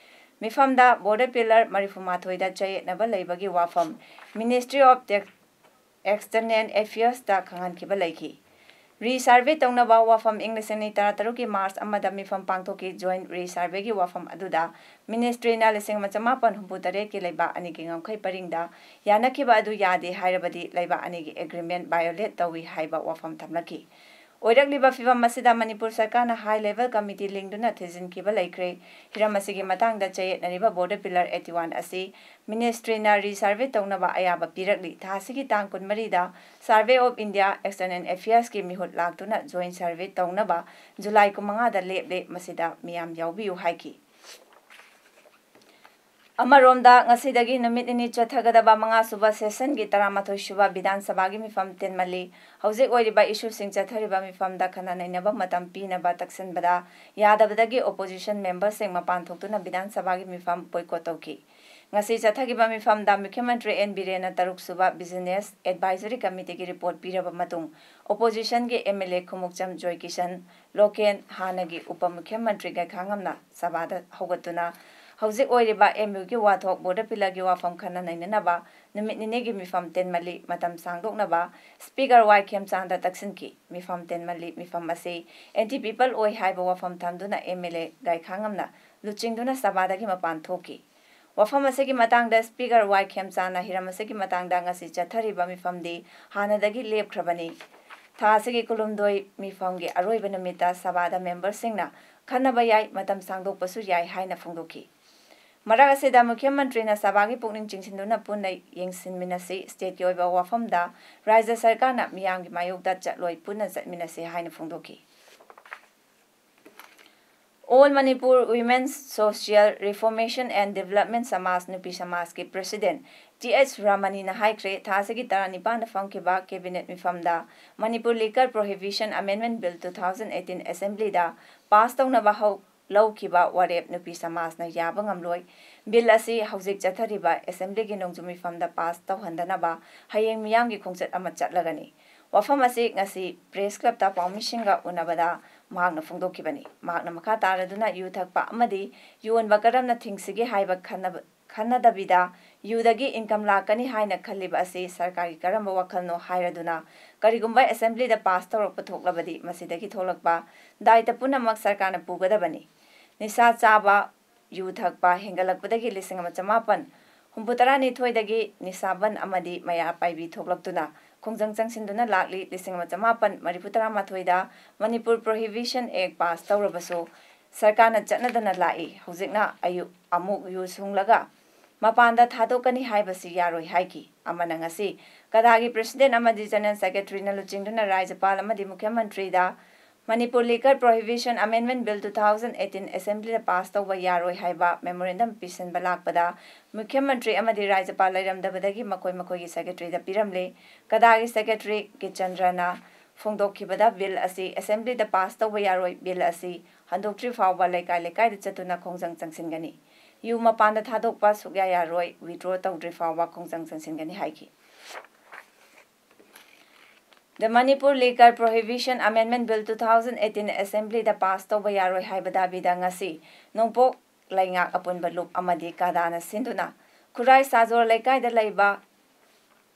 ꯃꯤꯐꯝꯗ ꯕꯣꯔꯗꯔ ꯄꯤꯂꯔ ꯃꯔꯤꯐꯨꯃꯥꯊꯣꯏꯗ ꯆꯌꯦꯠꯅꯕ ꯂꯩꯕꯒꯤ ꯋꯥꯐꯝ, ꯃꯤꯅꯤꯁꯇ꯭ꯔꯤ ꯑꯣꯐ ꯇꯦꯛ-, External Affairsꯇ ꯈꯪꯍꯟꯈꯤꯕ ꯂꯩꯈꯤ꯫ Re-survey ꯇꯧꯅꯕ ꯋꯥꯐꯝ ꯏꯪ ꯂꯤꯁꯤꯡ ꯑꯅꯤ ꯇꯔꯥꯇꯔꯨꯛꯀꯤ March ꯑꯃꯗ ꯃꯤꯐꯝ ꯄꯥꯡꯊꯣꯛꯈꯤ꯫ Joint re-surveyꯒꯤ ꯋꯥꯐꯝ ꯑꯗꯨꯗ ministryꯅ ꯂꯤꯁꯤꯡ ꯑꯃ ꯆꯃꯥꯄꯟ ꯍꯨꯝꯐꯨ ꯇꯔꯦꯠꯀꯤ ꯂꯩꯕꯥꯛ ꯑꯅꯤꯒꯤ ꯉꯝꯈꯩ ꯄꯔꯤꯡꯗ ꯌꯥꯅꯈꯤꯕ ꯑꯗꯨ ꯌꯥꯗꯦ ꯍꯥꯏꯔꯕꯗꯤ ꯂꯩꯕꯥꯛ ꯑꯅꯤꯒꯤ agreement violate ꯇꯧꯏ ꯍꯥꯏꯕ ꯋꯥꯐꯝ ꯊꯝꯂꯛꯈꯤ꯫ ꯑꯣꯏꯔꯛꯂꯤꯕ ꯐꯤꯚꯝ ꯑꯁꯤꯗ ꯃꯅꯤꯄꯨꯔ ꯁꯔꯀꯥꯔꯅ high level committee ꯂꯤꯡꯗꯨꯅ ꯊꯤꯖꯤꯟꯈꯤꯕ ꯂꯩꯈ꯭ꯔꯦ꯫ ꯍꯤꯔꯝ ꯑꯁꯤꯒꯤ ꯃꯇꯥꯡꯗ ꯆꯌꯦꯠꯅꯔꯤꯕ border pillar eighty one ꯑꯁꯤ ministryꯅ re-survey ꯇꯧꯅꯕ ꯑꯌꯥꯕ ꯄꯤꯔꯛꯂꯤ꯫ ꯊꯥ ꯑꯁꯤꯒꯤ ꯇꯥꯡ ꯀꯨꯟꯃꯔꯤꯗ Survey of India External Affairsꯀꯤ ꯃꯤꯍꯨꯠ ꯂꯥꯛꯇꯨꯅ joint survey ꯇꯧꯅꯕ July ꯀꯨꯟꯃꯉꯥꯗ ꯂꯦꯞꯂꯦ꯫ ꯃꯁꯤꯗ ꯃꯤꯌꯥꯝ ꯌꯥꯎꯕꯤꯌꯨ ꯍꯥꯏꯈꯤ꯫ ꯑꯃꯔꯣꯝꯗ, ꯉꯁꯤꯗꯒꯤ ꯅꯨꯃꯤꯠ ꯅꯤꯅꯤ ꯆꯠꯊꯒꯗꯕ ꯃꯉꯥꯁꯨꯕ sessionꯒꯤ ꯇꯔꯥꯃꯥꯊꯣꯏꯁꯨꯕ ꯕꯤꯙꯥꯟ ꯁꯚꯥꯒꯤ ꯃꯤꯐꯝ ꯇꯦꯟꯃꯜꯂꯤ꯫ ꯍꯧꯖꯤꯛ ꯑꯣꯏꯔꯤꯕ issueꯁꯤꯡ ꯆꯠꯊꯔꯤꯕ ꯃꯤꯐꯝꯗ ꯈꯟꯅ ꯅꯩꯅꯕ ꯃꯇꯝ ꯄꯤꯅꯕ ꯇꯛꯁꯤꯟꯕꯗ ꯌꯥꯗꯕꯗꯒꯤ opposition memberꯁꯤꯡ ꯃꯄꯥꯟ ꯊꯣꯛꯇꯨꯅ ꯕꯤꯙꯥꯟ ꯁꯚꯥꯒꯤ ꯃꯤꯐꯝ boycott ꯇꯧꯈꯤ꯫ ꯉꯁꯤ ꯆꯠꯊꯈꯤꯕ ꯃꯤꯐꯝꯗ ꯃꯨꯈ꯭ꯌ ꯃꯟꯇ꯭ꯔꯤ ꯑꯦꯟ ꯕꯤꯔꯦꯟꯅ ꯇꯔꯨꯛꯁꯨꯕ Business Advisory Committeeꯒꯤ report ꯄꯤꯔꯕ ꯃꯇꯨꯡ, oppositionꯒꯤ MLA ꯈꯨꯃꯨꯛꯆꯝ ꯖꯣꯏꯀꯤꯁꯟ, ꯂꯣꯀꯦꯟ, ꯍꯥꯟꯅꯒꯤ ꯎꯄ ꯃꯨꯈ꯭ꯌ ꯃꯟꯇ꯭ꯔꯤ ꯒꯥꯏꯈꯥꯉꯝꯅ ꯁꯚꯥꯗ ꯍꯧꯒꯠꯇꯨꯅ ꯍꯧꯖꯤꯛ ꯑꯣꯏꯔꯤꯕ MOUꯒꯤ ꯋꯥꯊꯣꯛ border pillarꯒꯤ ꯋꯥꯐꯝ ꯈꯟꯅ ꯅꯩꯅꯅꯕ ꯅꯨꯃꯤꯠ ꯅꯤꯅꯤꯒꯤ ꯃꯤꯐꯝ ꯇꯦꯟꯃꯜꯂꯤ꯫ ꯃꯇꯝ ꯁꯥꯡꯗꯣꯛꯅꯕ Speaker ꯋꯥꯏ ꯈꯦꯝꯆꯥꯟꯗ ꯇꯛꯁꯤꯟꯈꯤ꯫ ꯃꯤꯐꯝ ꯇꯦꯟꯃꯜꯂꯤ꯫ ꯃꯤꯐꯝ ꯑꯁꯤ anti people ꯑꯣꯏ ꯍꯥꯏꯕ ꯋꯥꯐꯝ ꯊꯝꯗꯨꯅ MLA ꯒꯥꯏꯈꯥꯉꯝꯅ ꯂꯨꯆꯤꯡꯗꯨꯅ ꯁꯚꯥꯗꯒꯤ ꯃꯄꯥꯟ ꯊꯣꯛꯈꯤ꯫ ꯋꯥꯐꯝ ꯑꯁꯤꯒꯤ ꯃꯇꯥꯡꯗ Speaker ꯋꯥꯏ ꯈꯦꯝꯆꯥꯟꯅ ꯍꯤꯔꯝ ꯑꯁꯤꯒꯤ ꯃꯇꯥꯡꯗ ꯉꯁꯤ ꯆꯠꯊꯔꯤꯕ ꯃꯤꯐꯝꯗꯤ ꯍꯥꯟꯅꯗꯒꯤ ꯂꯦꯞꯈ꯭ꯔꯕꯅꯤ꯫ ꯊꯥ ꯑꯁꯤꯒꯤ ꯀꯨꯟꯍꯨꯝꯗꯣꯏ ꯃꯤꯐꯝꯒꯤ ꯑꯔꯣꯏꯕ ꯅꯨꯃꯤꯠꯇ ꯁꯚꯥꯗ memberꯁꯤꯡꯅ ꯈꯟꯅꯕ ꯌꯥꯏ, ꯃꯇꯝ ꯁꯥꯡꯗꯣꯛꯄꯁꯨ ꯌꯥꯏ ꯍꯥꯏꯅ ꯐꯣꯡꯗꯣꯛꯈꯤ꯫ ꯃꯔꯛ ꯑꯁꯤꯗ ꯃꯨꯈ꯭ꯌ ꯃꯟꯇ꯭ꯔꯤꯅ ꯁꯚꯥꯒꯤ ꯄꯨꯛꯅꯤꯡ ꯆꯤꯡꯁꯤꯟꯗꯨꯅ ꯄꯨꯟꯅ ꯌꯦꯡꯁꯤꯟꯃꯤꯟꯅꯁꯤ, stateꯀꯤ ꯑꯣꯏꯕ ꯋꯥꯐꯝꯗ ꯔꯥꯖ꯭ꯌ ꯁꯔꯀꯥꯔꯅ ꯃꯤꯌꯥꯝꯒꯤ ꯃꯥꯌꯣꯛꯇ ꯆꯠꯂꯣꯏ, ꯄꯨꯟꯅ ꯆꯠꯃꯤꯟꯅꯁꯤ ꯍꯥꯏꯅ ꯐꯣꯡꯗꯣꯛꯈꯤ꯫ All Manipur Women's Social Reformation and Development ꯁꯃꯥꯖ ꯅꯨꯄꯤ ꯁꯃꯥꯖꯀꯤ president ꯇꯤ ꯑꯩꯆ ꯔꯥꯃꯅꯤꯅ ꯍꯥꯏꯈ꯭ꯔꯦ, ꯊꯥ ꯑꯁꯤꯒꯤ ꯇꯔꯥꯅꯤꯄꯥꯟꯗ ꯐꯝꯈꯤꯕ cabinet ꯃꯤꯐꯝꯗ Manipur Liquor Prohibition Amendment Bill two thousand eighteen assemblyꯗ pass ꯇꯧꯅꯕ ꯍꯧ-, ꯂꯧꯈꯤꯕ ꯋꯥꯔꯦꯞ ꯅꯨꯄꯤ ꯁꯃꯥꯖꯅ ꯌꯥꯕ ꯉꯝꯂꯣꯏ꯫ Bill ꯑꯁꯤ ꯍꯧꯖꯤꯛ ꯆꯠꯊꯔꯤꯕ assemblyꯒꯤ ꯅꯣꯡꯖꯨ ꯃꯤꯐꯝꯗ pass ꯇꯧꯍꯟꯗꯅꯕ ꯍꯌꯦꯡ ꯃꯤꯌꯥꯝꯒꯤ ꯈꯣꯡꯆꯠ ꯑꯃ ꯆꯠꯂꯒꯅꯤ꯫ ꯋꯥꯐꯝ ꯑꯁꯤ ꯉꯁꯤ press clubꯇ ꯄꯥꯎꯃꯤꯁꯤꯡꯒ ꯎꯅꯕꯗ ꯃꯍꯥꯛꯅ ꯐꯣꯡꯗꯣꯛꯈꯤꯕꯅꯤ꯫ ꯃꯍꯥꯛꯅ ꯃꯈꯥ ꯇꯥꯔꯗꯨꯅ ꯌꯨ ꯊꯛꯄ ꯑꯃꯗꯤ ꯌꯣꯟꯕ ꯀꯔꯝꯅ ꯊꯤꯡꯁꯤꯒꯦ ꯍꯥꯏꯕ ꯈꯟꯅꯕ, ꯈꯟꯅꯗꯕꯤꯗ ꯌꯨꯗꯒꯤ income ꯂꯥꯛꯀꯅꯤ ꯍꯥꯏꯅ ꯈꯜꯂꯤꯕ ꯑꯁꯤ ꯁꯔꯀꯥꯔꯒꯤ ꯀꯔꯝꯕ ꯋꯥꯈꯜꯅꯣ ꯍꯥꯏꯔꯗꯨꯅ, ꯀꯔꯤꯒꯨꯝꯕ assemblyꯗ pass ꯇꯧꯔꯛꯄ ꯊꯣꯛꯂꯕꯗꯤ ꯃꯁꯤꯗꯒꯤ ꯊꯣꯛꯂꯛꯄ ꯗꯥꯏꯇ ꯄꯨꯝꯅꯃꯛ ꯁꯔꯀꯥꯔꯅ ꯄꯨꯒꯗꯕꯅꯤ꯫ ꯅꯤꯁꯥ ꯆꯥꯕ, ꯌꯨ ꯊꯛꯄ ꯍꯦꯟꯒꯠꯂꯛꯄꯗꯒꯤ ꯂꯤꯁꯤꯡ ꯑꯃ ꯆꯃꯥꯄꯟ ꯍꯨꯝꯐꯨꯇꯔꯥ ꯅꯤꯊꯣꯏꯗꯒꯤ ꯅꯤꯁꯥꯕꯟ ꯑꯃꯗꯤ ꯃꯩꯔꯥ ꯄꯥꯏꯕꯤ ꯊꯣꯛꯂꯛꯇꯨꯅ ꯈꯣꯡꯖꯪ ꯆꯪꯁꯤꯟꯗꯨꯅ ꯂꯥꯛꯂꯤ꯫ ꯂꯤꯁꯤꯡ ꯑꯃ ꯆꯃꯥꯄꯟ ꯃꯔꯤꯐꯨ ꯇꯔꯥꯃꯥꯊꯣꯏꯗ ꯃꯅꯤꯄꯨꯔ Prohibition Act pass ꯇꯧꯔꯕꯁꯨ ꯁꯔꯀꯥꯔꯅ ꯆꯠꯅꯗꯅ ꯂꯥꯛꯏ꯫ ꯍꯧꯖꯤꯛꯅ ꯑꯌꯨꯛ ꯑꯃꯨꯛ ꯌꯨ ꯁꯨꯡꯂꯒ ꯃꯄꯥꯟꯗ ꯊꯥꯗꯣꯛꯀꯅꯤ ꯍꯥꯏꯕꯁꯤ ꯌꯥꯔꯣꯏ ꯍꯥꯏꯈꯤ꯫ ꯑꯃꯅ ꯉꯁꯤ ꯀꯗꯥꯒꯤ president ꯑꯃꯗꯤ general secretaryꯅ ꯂꯨꯆꯤꯡꯗꯨꯅ ꯔꯥꯖ꯭ꯌꯄꯥꯜ ꯑꯃꯗꯤ ꯃꯨꯈ꯭ꯌ ꯃꯟꯇ꯭ꯔꯤꯗ Manipur Liquor Prohibition Amendment Bill two thousand eighteen assemblyꯗ pass ꯇꯧꯕ ꯌꯥꯔꯣꯏ ꯍꯥꯏꯕ memorandum ꯄꯤꯁꯤꯟꯕ ꯂꯥꯛꯄꯗ ꯃꯨꯈ꯭ꯌ ꯃꯟꯇ꯭ꯔꯤ ꯑꯃꯗꯤ ꯔꯥꯖ꯭ꯌꯄꯥꯜ ꯂꯩꯔꯝꯗꯕꯗꯒꯤ ꯃꯈꯣꯏ ꯃꯈꯣꯏꯒꯤ secretaryꯗ ꯄꯤꯔꯝꯂꯦ꯫ ꯀꯗꯥꯒꯤ secretary ꯀꯤꯆꯟꯗ꯭ꯔꯅ ꯐꯣꯡꯗꯣꯛꯈꯤꯕꯗ bill ꯑꯁꯤ assemblyꯗ pass ꯇꯧꯕ ꯌꯥꯔꯣꯏ, bill ꯑꯁꯤ ꯍꯟꯗꯣꯛꯇ꯭ꯔꯤ ꯐꯥꯎꯕ ꯂꯩꯀꯥꯏ ꯂꯩꯀꯥꯏꯗ ꯆꯠꯇꯨꯅ ꯈꯣꯡꯖꯪ ꯆꯪꯁꯤꯟꯒꯅꯤ꯫ ꯌꯨ ꯃꯄꯥꯟꯗ ꯊꯥꯗꯣꯛꯄ ꯁꯨꯛꯌꯥ ꯌꯥꯔꯣꯏ, withdraw ꯇꯧꯗ꯭ꯔꯤ ꯐꯥꯎꯕ ꯈꯣꯡꯖꯪ ꯆꯪꯁꯤꯟꯒꯅꯤ ꯍꯥꯏꯈꯤ꯫ The Manipur Liquor Prohibition Amendment Bill two thousand eighteen assemblyꯗ pass ꯇꯧꯕ ꯌꯥꯔꯣꯏ ꯍꯥꯏꯕ ꯗꯥꯕꯤꯗ ꯉꯁꯤ ꯅꯣꯡꯄꯣꯛ ꯂꯩꯉꯥꯛ ꯑꯄꯨꯟꯕ ꯂꯨꯞ ꯑꯃꯗꯤ ꯀꯗꯥꯅ ꯁꯤꯟꯗꯨꯅ ꯈꯨꯔꯥꯏ ꯁꯥꯖꯣꯔ ꯂꯩꯀꯥꯏꯗ ꯂꯩꯕ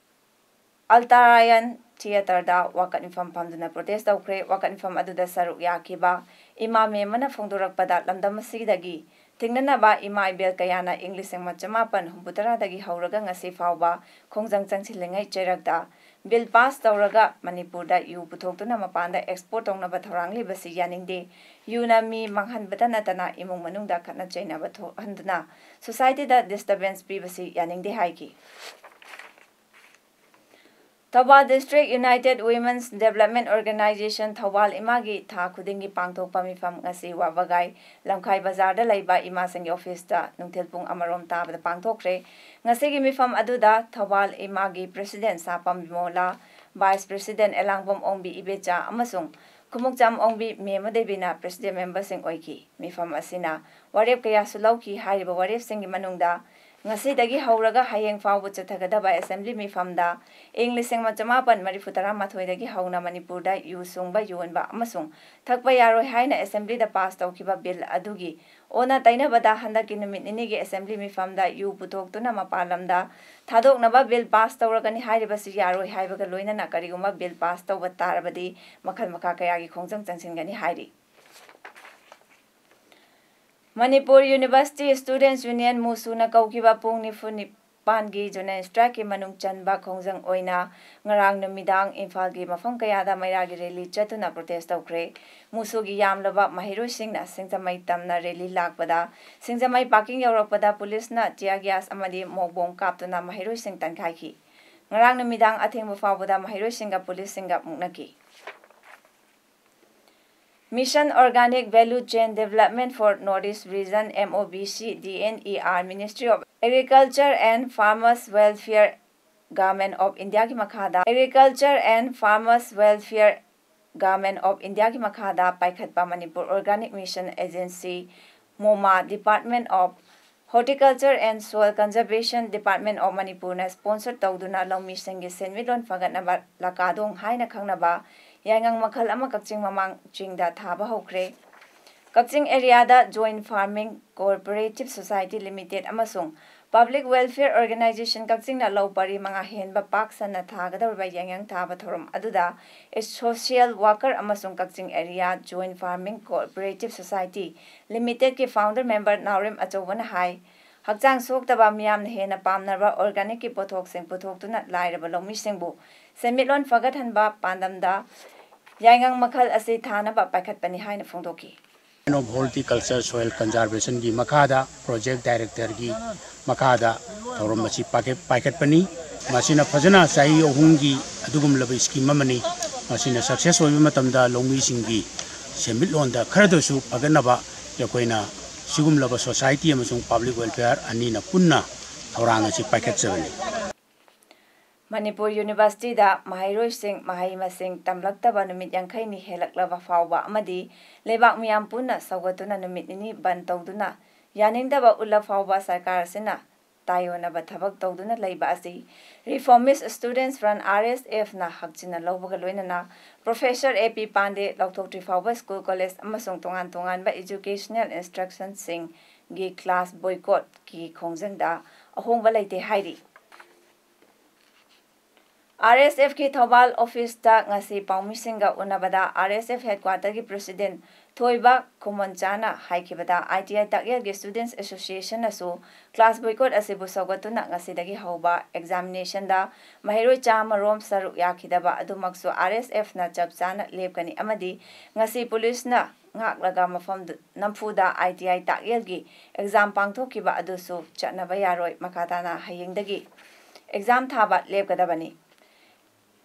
Altarayan Theatreꯗ ꯋꯥꯀꯠ ꯃꯤꯐꯝ ꯐꯝꯗꯨꯅ protest ꯇꯧꯈ꯭ꯔꯦ꯫ ꯋꯥꯀꯠ ꯃꯤꯐꯝ ꯑꯗꯨꯗ ꯁꯔꯨꯛ ꯌꯥꯈꯤꯕ ꯏꯃꯥ ꯃꯦꯝ ꯑꯃꯅ ꯐꯣꯡꯗꯣꯔꯛꯄꯗ ꯂꯝꯗꯝ ꯑꯁꯤꯗꯒꯤ ꯊꯤꯡꯅꯅꯕ ꯏꯃꯥ ꯏꯕꯦꯜ ꯀꯌꯥꯅ ꯏꯪ ꯂꯤꯁꯤꯡ ꯑꯃ ꯆꯃꯥꯄꯟ ꯍꯨꯝꯐꯨꯇꯔꯥꯗꯒꯤ ꯍꯧꯔꯒ ꯉꯁꯤ ꯐꯥꯎꯕ ꯈꯣꯡꯖꯪ ꯆꯪꯁꯤꯜꯂꯤꯉꯩ ꯆꯩꯔꯛꯇ bill pass ꯇꯧꯔꯒ ꯃꯅꯤꯄꯨꯔꯗ ꯌꯨ ꯄꯨꯊꯣꯛꯇꯨꯅ ꯃꯄꯥꯟꯗ export ꯇꯧꯅꯕ ꯊꯧꯔꯥꯡ ꯂꯩꯕꯁꯤ ꯌꯥꯅꯤꯡꯗꯦ꯫ ꯌꯨꯅ ꯃꯤ ꯃꯥꯡꯍꯟꯕꯇ ꯅꯠꯇꯅ ꯏꯃꯨꯡ ꯃꯅꯨꯡꯗ ꯈꯠꯅ ꯆꯩꯅꯕ ꯊꯣꯛꯍꯟꯗꯨꯅ societyꯗ disturbance ꯄꯤꯕꯁꯤ ꯌꯥꯅꯤꯡꯗꯦ ꯍꯥꯏꯈꯤ꯫ Thoubal District United Women's Development Organization Thoubal ꯏꯃꯥꯒꯤ ꯊꯥ ꯈꯨꯗꯤꯡꯒꯤ ꯄꯥꯡꯊꯣꯛꯄ ꯃꯤꯐꯝ ꯉꯁꯤ ꯋꯥꯕꯒꯥꯏ ꯂꯝꯈꯥꯏ ꯕꯖꯥꯔꯗ ꯂꯩꯕ ꯏꯃꯥꯁꯤꯡꯒꯤ officeꯇ ꯅꯨꯡꯊꯤꯜ ꯄꯨꯡ ꯑꯃꯔꯣꯝ ꯇꯥꯕꯗ ꯄꯥꯡꯊꯣꯛꯈ꯭ꯔꯦ꯫ ꯉꯁꯤꯒꯤ ꯃꯤꯐꯝ ꯑꯗꯨꯗ ꯊꯧꯕꯥꯜ ꯏꯃꯥꯒꯤ president ꯁꯥꯄꯝ ꯕꯤꯃꯣꯂꯥ, vice president ꯑꯦꯂꯥꯡꯕꯝ ꯑꯣꯡꯕꯤ ꯏꯕꯦꯆꯥ ꯑꯃꯁꯨꯡ ꯈꯨꯃꯨꯛꯆꯥꯝ ꯑꯣꯡꯕꯤ ꯃꯦꯃ ꯗꯦꯕꯤꯅ president memberꯁꯤꯡ ꯑꯣꯏꯈꯤ꯫ ꯃꯤꯐꯝ ꯑꯁꯤꯅ ꯋꯥꯔꯦꯞ ꯀꯌꯥꯁꯨ ꯂꯧꯈꯤ꯫ ꯍꯥꯏꯔꯤꯕ ꯋꯥꯔꯦꯞꯁꯤꯡꯒꯤ ꯃꯅꯨꯡꯗ ꯉꯁꯤꯗꯒꯤ ꯍꯧꯔꯒ ꯍꯌꯦꯡ ꯐꯥꯎꯕ ꯆꯠꯊꯒꯗꯕ ꯑꯦꯁꯦꯝꯕ꯭ꯂꯤ ꯃꯤꯐꯝꯗ ꯏꯪ ꯂꯤꯁꯤꯡ ꯑꯃ ꯆꯃꯥꯄꯟ ꯃꯔꯤꯐꯨ ꯇꯔꯥꯃꯥꯊꯣꯏꯗꯒꯤ ꯍꯧꯅ ꯃꯅꯤꯄꯨꯔꯗ ꯌꯨ ꯁꯨꯡꯕ, ꯌꯣꯟꯕ ꯑꯃꯁꯨꯡ ꯊꯛꯄ ꯌꯥꯔꯣꯏ ꯍꯥꯏꯅ ꯑꯦꯁꯦꯝꯕ꯭ꯂꯤꯗ ꯄꯥꯁ ꯇꯧꯈꯤꯕ ꯕꯤꯜ ꯑꯗꯨꯒꯤ ꯑꯣꯟꯅ ꯇꯩꯅꯕꯗ ꯍꯟꯗꯛꯀꯤ ꯅꯨꯃꯤꯠ ꯅꯤꯅꯤꯒꯤ ꯑꯦꯁꯦꯝꯕ꯭ꯂꯤ ꯃꯤꯐꯝꯗ ꯌꯨ ꯄꯨꯊꯣꯛꯇꯨꯅ ꯃꯄꯥꯟ ꯂꯝꯗ ꯊꯥꯗꯣꯛꯅꯕ ꯕꯤꯜ ꯄꯥꯁ ꯇꯧꯔꯒꯅꯤ ꯍꯥꯏꯔꯤꯕꯁꯤ ꯌꯥꯔꯣꯏ ꯍꯥꯏꯕꯒ ꯂꯣꯏꯅꯅ ꯀꯔꯤꯒꯨꯝꯕ ꯕꯤꯜ ꯄꯥꯁ ꯇꯧꯕ ꯇꯥꯔꯕꯗꯤ ꯃꯈꯜ ꯃꯈꯥ ꯀꯌꯥꯒꯤ ꯈꯣꯡꯖꯪ ꯆꯪꯁꯤꯟꯒꯅꯤ ꯍꯥꯏꯔꯤ꯫ ꯃꯅꯤꯄꯨꯔ ꯌꯨꯅꯤꯚꯔꯁꯤꯇꯤ ꯁ꯭ꯇꯨꯗꯦꯟꯠꯁ ꯌꯨꯅꯤꯌꯟ, ꯃꯨꯁꯨꯅ ꯀꯧꯈꯤꯕ ꯄꯨꯡ ꯅꯤꯐꯨ ꯅꯤꯄꯥꯟꯒꯤ ꯖꯣꯅꯦꯜ ꯁ꯭ꯇ꯭ꯔꯥꯏꯛꯀꯤ ꯃꯅꯨꯡ ꯆꯟꯕ ꯈꯣꯡꯖꯪ ꯑꯣꯏꯅ ꯉꯔꯥꯡ ꯅꯨꯃꯤꯗꯥꯡ ꯏꯝꯐꯥꯜꯒꯤ ꯃꯐꯝ ꯀꯌꯥꯗ ꯃꯩꯔꯥꯒꯤ ꯔꯦꯂꯤ ꯆꯠꯇꯨꯅ ꯄ꯭ꯔꯣꯇꯦꯁ ꯇꯧꯈ꯭ꯔꯦ꯫ ꯃꯨꯁꯨꯒꯤ ꯌꯥꯝꯂꯕ ꯃꯍꯩꯔꯣꯏꯁꯤꯡꯅ ꯁꯤꯡꯖꯃꯩ ꯇꯝꯅ ꯔꯦꯂꯤ ꯂꯥꯛꯄꯗ ꯁꯤꯡꯖꯃꯩ ꯄꯥꯔꯀꯤꯡ ꯌꯧꯔꯛꯄꯗ ꯄꯨꯂꯤꯁꯅ ꯇꯤꯌꯥꯔ ꯒ꯭ꯌꯥꯁ ꯑꯃꯗꯤ ꯃꯣꯛ ꯕꯣꯝ ꯀꯥꯞꯇꯨꯅ ꯃꯍꯩꯔꯣꯏꯁꯤꯡ ꯇꯟꯈꯥꯏꯈꯤ꯫ ꯉꯔꯥꯡ ꯅꯨꯃꯤꯗꯥꯡ ꯑꯊꯦꯡꯕ ꯐꯥꯎꯕꯗ ꯃꯍꯩꯔꯣꯏꯁꯤꯡꯒ ꯄꯨꯂꯤꯁꯁꯤꯡꯒ ꯃꯨꯛꯅꯈꯤ꯫ Mission Organic Value Chain Development for North East Region, M O V C D N E R, Ministry of Agriculture and Farmers Welfare, Government of Indiaꯒꯤ ꯃꯈꯥꯗ Agriculture and Farmers Welfare, Government of Indiaꯒꯤ ꯃꯈꯥꯗ ꯄꯥꯏꯈꯠꯄ Manipur Organic Mission Agency, ꯃꯣꯃꯥ, Department of Horticulture and Soil Conservation, Department of Manipurꯅ sponsor ꯇꯧꯗꯨꯅ ꯂꯧꯃꯤꯁꯤꯡꯒꯤ ꯁꯦꯟꯃꯤꯠꯂꯣꯟ ꯐꯒꯠꯅꯕ ꯂꯀꯥꯗꯣꯡ ꯍꯥꯏꯅ ꯈꯪꯅꯕ ꯌꯥꯏꯉꯪ ꯃꯈꯜ ꯑꯃ ꯀꯛꯆꯤꯡ ꯃꯃꯥꯡ ꯆꯤꯡꯗ ꯊꯥꯕ ꯍꯧꯈ꯭ꯔꯦ꯫ ꯀꯛꯆꯤꯡ ꯑꯦꯔꯤꯌꯥꯗ Joint Farming Cooperative Society Limited ꯑꯃꯁꯨꯡ Public Welfare Organization ꯀꯛꯆꯤꯡꯅ ꯂꯧ ꯄꯔꯤ ꯃꯉꯥ ꯍꯦꯟꯕ ꯄꯥꯛ ꯁꯟꯅ ꯊꯥꯒꯗꯧꯔꯤꯕ ꯌꯥꯏꯉꯪ ꯊꯥꯕ ꯊꯧꯔꯝ ꯑꯗꯨꯗ social worker ꯑꯃꯁꯨꯡ Kakching area Joint Farming Cooperative Society Limitedꯀꯤ founder member ꯅꯥꯎꯔꯦꯝ ꯑꯆꯧꯕꯅ ꯍꯥꯏ, ꯍꯛꯆꯥꯡ ꯁꯣꯛꯇꯕ, ꯃꯤꯌꯥꯝꯅ ꯍꯦꯟꯅ ꯄꯥꯝꯅꯕ organicꯀꯤ ꯄꯣꯠꯊꯣꯛꯁꯤꯡ ꯄꯨꯊꯣꯛꯇꯨꯅ ꯂꯥꯏꯔꯕ ꯂꯧꯃꯤꯁꯤꯡꯕꯨ ꯁꯦꯟꯃꯤꯠꯂꯣꯟ ꯐꯒꯠꯍꯟꯕ ꯄꯥꯟꯗꯝꯗ ꯌꯥꯏꯉꯪ ꯃꯈꯜ ꯑꯁꯤ ꯊꯥꯅꯕ ꯄꯥꯏꯈꯠꯄꯅꯤ ꯍꯥꯏꯅ ꯐꯣꯡꯗꯣꯛꯈꯤ꯫ Of Horticulture Soil Conservationꯒꯤ ꯃꯈꯥꯗ Project Directorꯒꯤ ꯃꯈꯥꯗ ꯊꯧꯔꯝ ꯑꯁꯤ ꯄꯥꯏꯈꯠ-, ꯄꯥꯏꯈꯠꯄꯅꯤ꯫ ꯃꯁꯤꯅ ꯐꯖꯅ ꯆꯍꯤ ꯑꯍꯨꯝꯒꯤ ꯑꯗꯨꯒꯨꯝꯂꯕ scheme ꯑꯃꯅꯤ꯫ ꯃꯁꯤꯅ success ꯑꯣꯏꯕ ꯃꯇꯝꯗ ꯂꯧꯃꯤꯁꯤꯡꯒꯤ ꯁꯦꯟꯃꯤꯠꯂꯣꯟꯗ ꯈꯔꯗꯁꯨ ꯐꯒꯠꯅꯕ ꯑꯩꯈꯣꯏꯅ ꯁꯤꯒꯨꯝꯂꯕ society ꯑꯃꯁꯨꯡ public welfare ꯑꯅꯤꯅ ꯄꯨꯟꯅ ꯊꯧꯔꯥꯡ ꯑꯁꯤ ꯄꯥꯏꯈꯠꯆꯕꯅꯤ꯫ ꯃꯅꯤꯄꯨꯔ ꯌꯨꯅꯤꯚꯔꯁꯤꯇꯤꯗ ꯃꯍꯩꯔꯣꯏꯁꯤꯡ ꯃꯍꯩ ꯃꯁꯤꯡ ꯇꯝꯂꯛꯇꯕ ꯅꯨꯃꯤꯠ ꯌꯥꯡꯈꯩꯅꯤ ꯍꯦꯜꯂꯛꯂꯕ ꯐꯥꯎꯕ ꯑꯃꯗꯤ ꯂꯩꯕꯥꯛ ꯃꯤꯌꯥꯝ ꯄꯨꯟꯅ ꯁꯧꯒꯠꯇꯨꯅ ꯅꯨꯃꯤꯠ ꯅꯤꯅꯤ ꯕꯟ ꯇꯧꯗꯨꯅ ꯌꯥꯅꯤꯡꯗꯕ ꯎꯠꯂ ꯐꯥꯎꯕ ꯁꯔꯀꯥꯔ ꯑꯁꯤꯅ ꯇꯥꯏꯑꯣꯟꯅꯕ ꯊꯕꯛ ꯇꯧꯗꯨꯅ ꯂꯩꯕ ꯑꯁꯤ Reformist Students Front, R S F, ꯅ ꯍꯛꯆꯤꯟꯅ ꯂꯧꯕꯒ ꯂꯣꯏꯅꯅ Professor A P Pandey ꯂꯧꯊꯣꯛꯇ꯭ꯔꯤ ꯐꯥꯎꯕ school, college ꯑꯃꯁꯨꯡ ꯇꯣꯉꯥꯟ ꯇꯣꯉꯥꯟꯕ educational institution ꯁꯤꯡꯒꯤ class boycott ꯀꯤ ꯈꯣꯡꯖꯪꯗ ꯑꯍꯣꯡꯕ ꯂꯩꯇꯦ ꯍꯥꯏꯔꯤ꯫ R S F ꯀꯤ ꯊꯧꯕꯥꯜ office ꯇ ꯉꯁꯤ ꯄꯥꯎꯃꯤꯁꯤꯡꯒ ꯎꯅꯕꯗ R S F headquarter ꯒꯤ President ꯊꯣꯏꯕ ꯈꯨꯃꯟꯆꯥꯅ ꯍꯥꯏꯈꯤꯕꯗ, I T I ꯇꯥꯛꯌꯦꯜꯒꯤ Students Association ꯅꯁꯨ class boycott ꯑꯁꯤꯕꯨ ꯁꯧꯒꯠꯇꯨꯅ ꯉꯁꯤꯗꯒꯤ ꯍꯧꯕ examination ꯗ ꯃꯍꯩꯔꯣꯏ ꯆꯥꯝꯃ ꯔꯣꯝ ꯁꯔꯨꯛ ꯌꯥꯈꯤꯗꯕ ꯑꯗꯨꯃꯛꯁꯨ R S F ꯅ ꯆꯞ ꯆꯥꯅ ꯂꯦꯞꯀꯅꯤ ꯑꯃꯗꯤ ꯉꯁꯤ police ꯅ ꯉꯥꯛꯂꯒ ꯃꯐꯝꯗꯨ, ꯅꯝꯐꯨꯗ I T I ꯇꯥꯛꯌꯦꯜꯒꯤ exam ꯄꯥꯡꯊꯣꯛꯈꯤꯕ ꯑꯗꯨꯁꯨ ꯆꯠꯅꯕ ꯌꯥꯔꯣꯏ꯫ ꯃꯈꯥ ꯇꯥꯅ ꯍꯌꯦꯡꯗꯒꯤ exam ꯊꯥꯕ ꯂꯦꯞꯀꯗꯕꯅꯤ꯫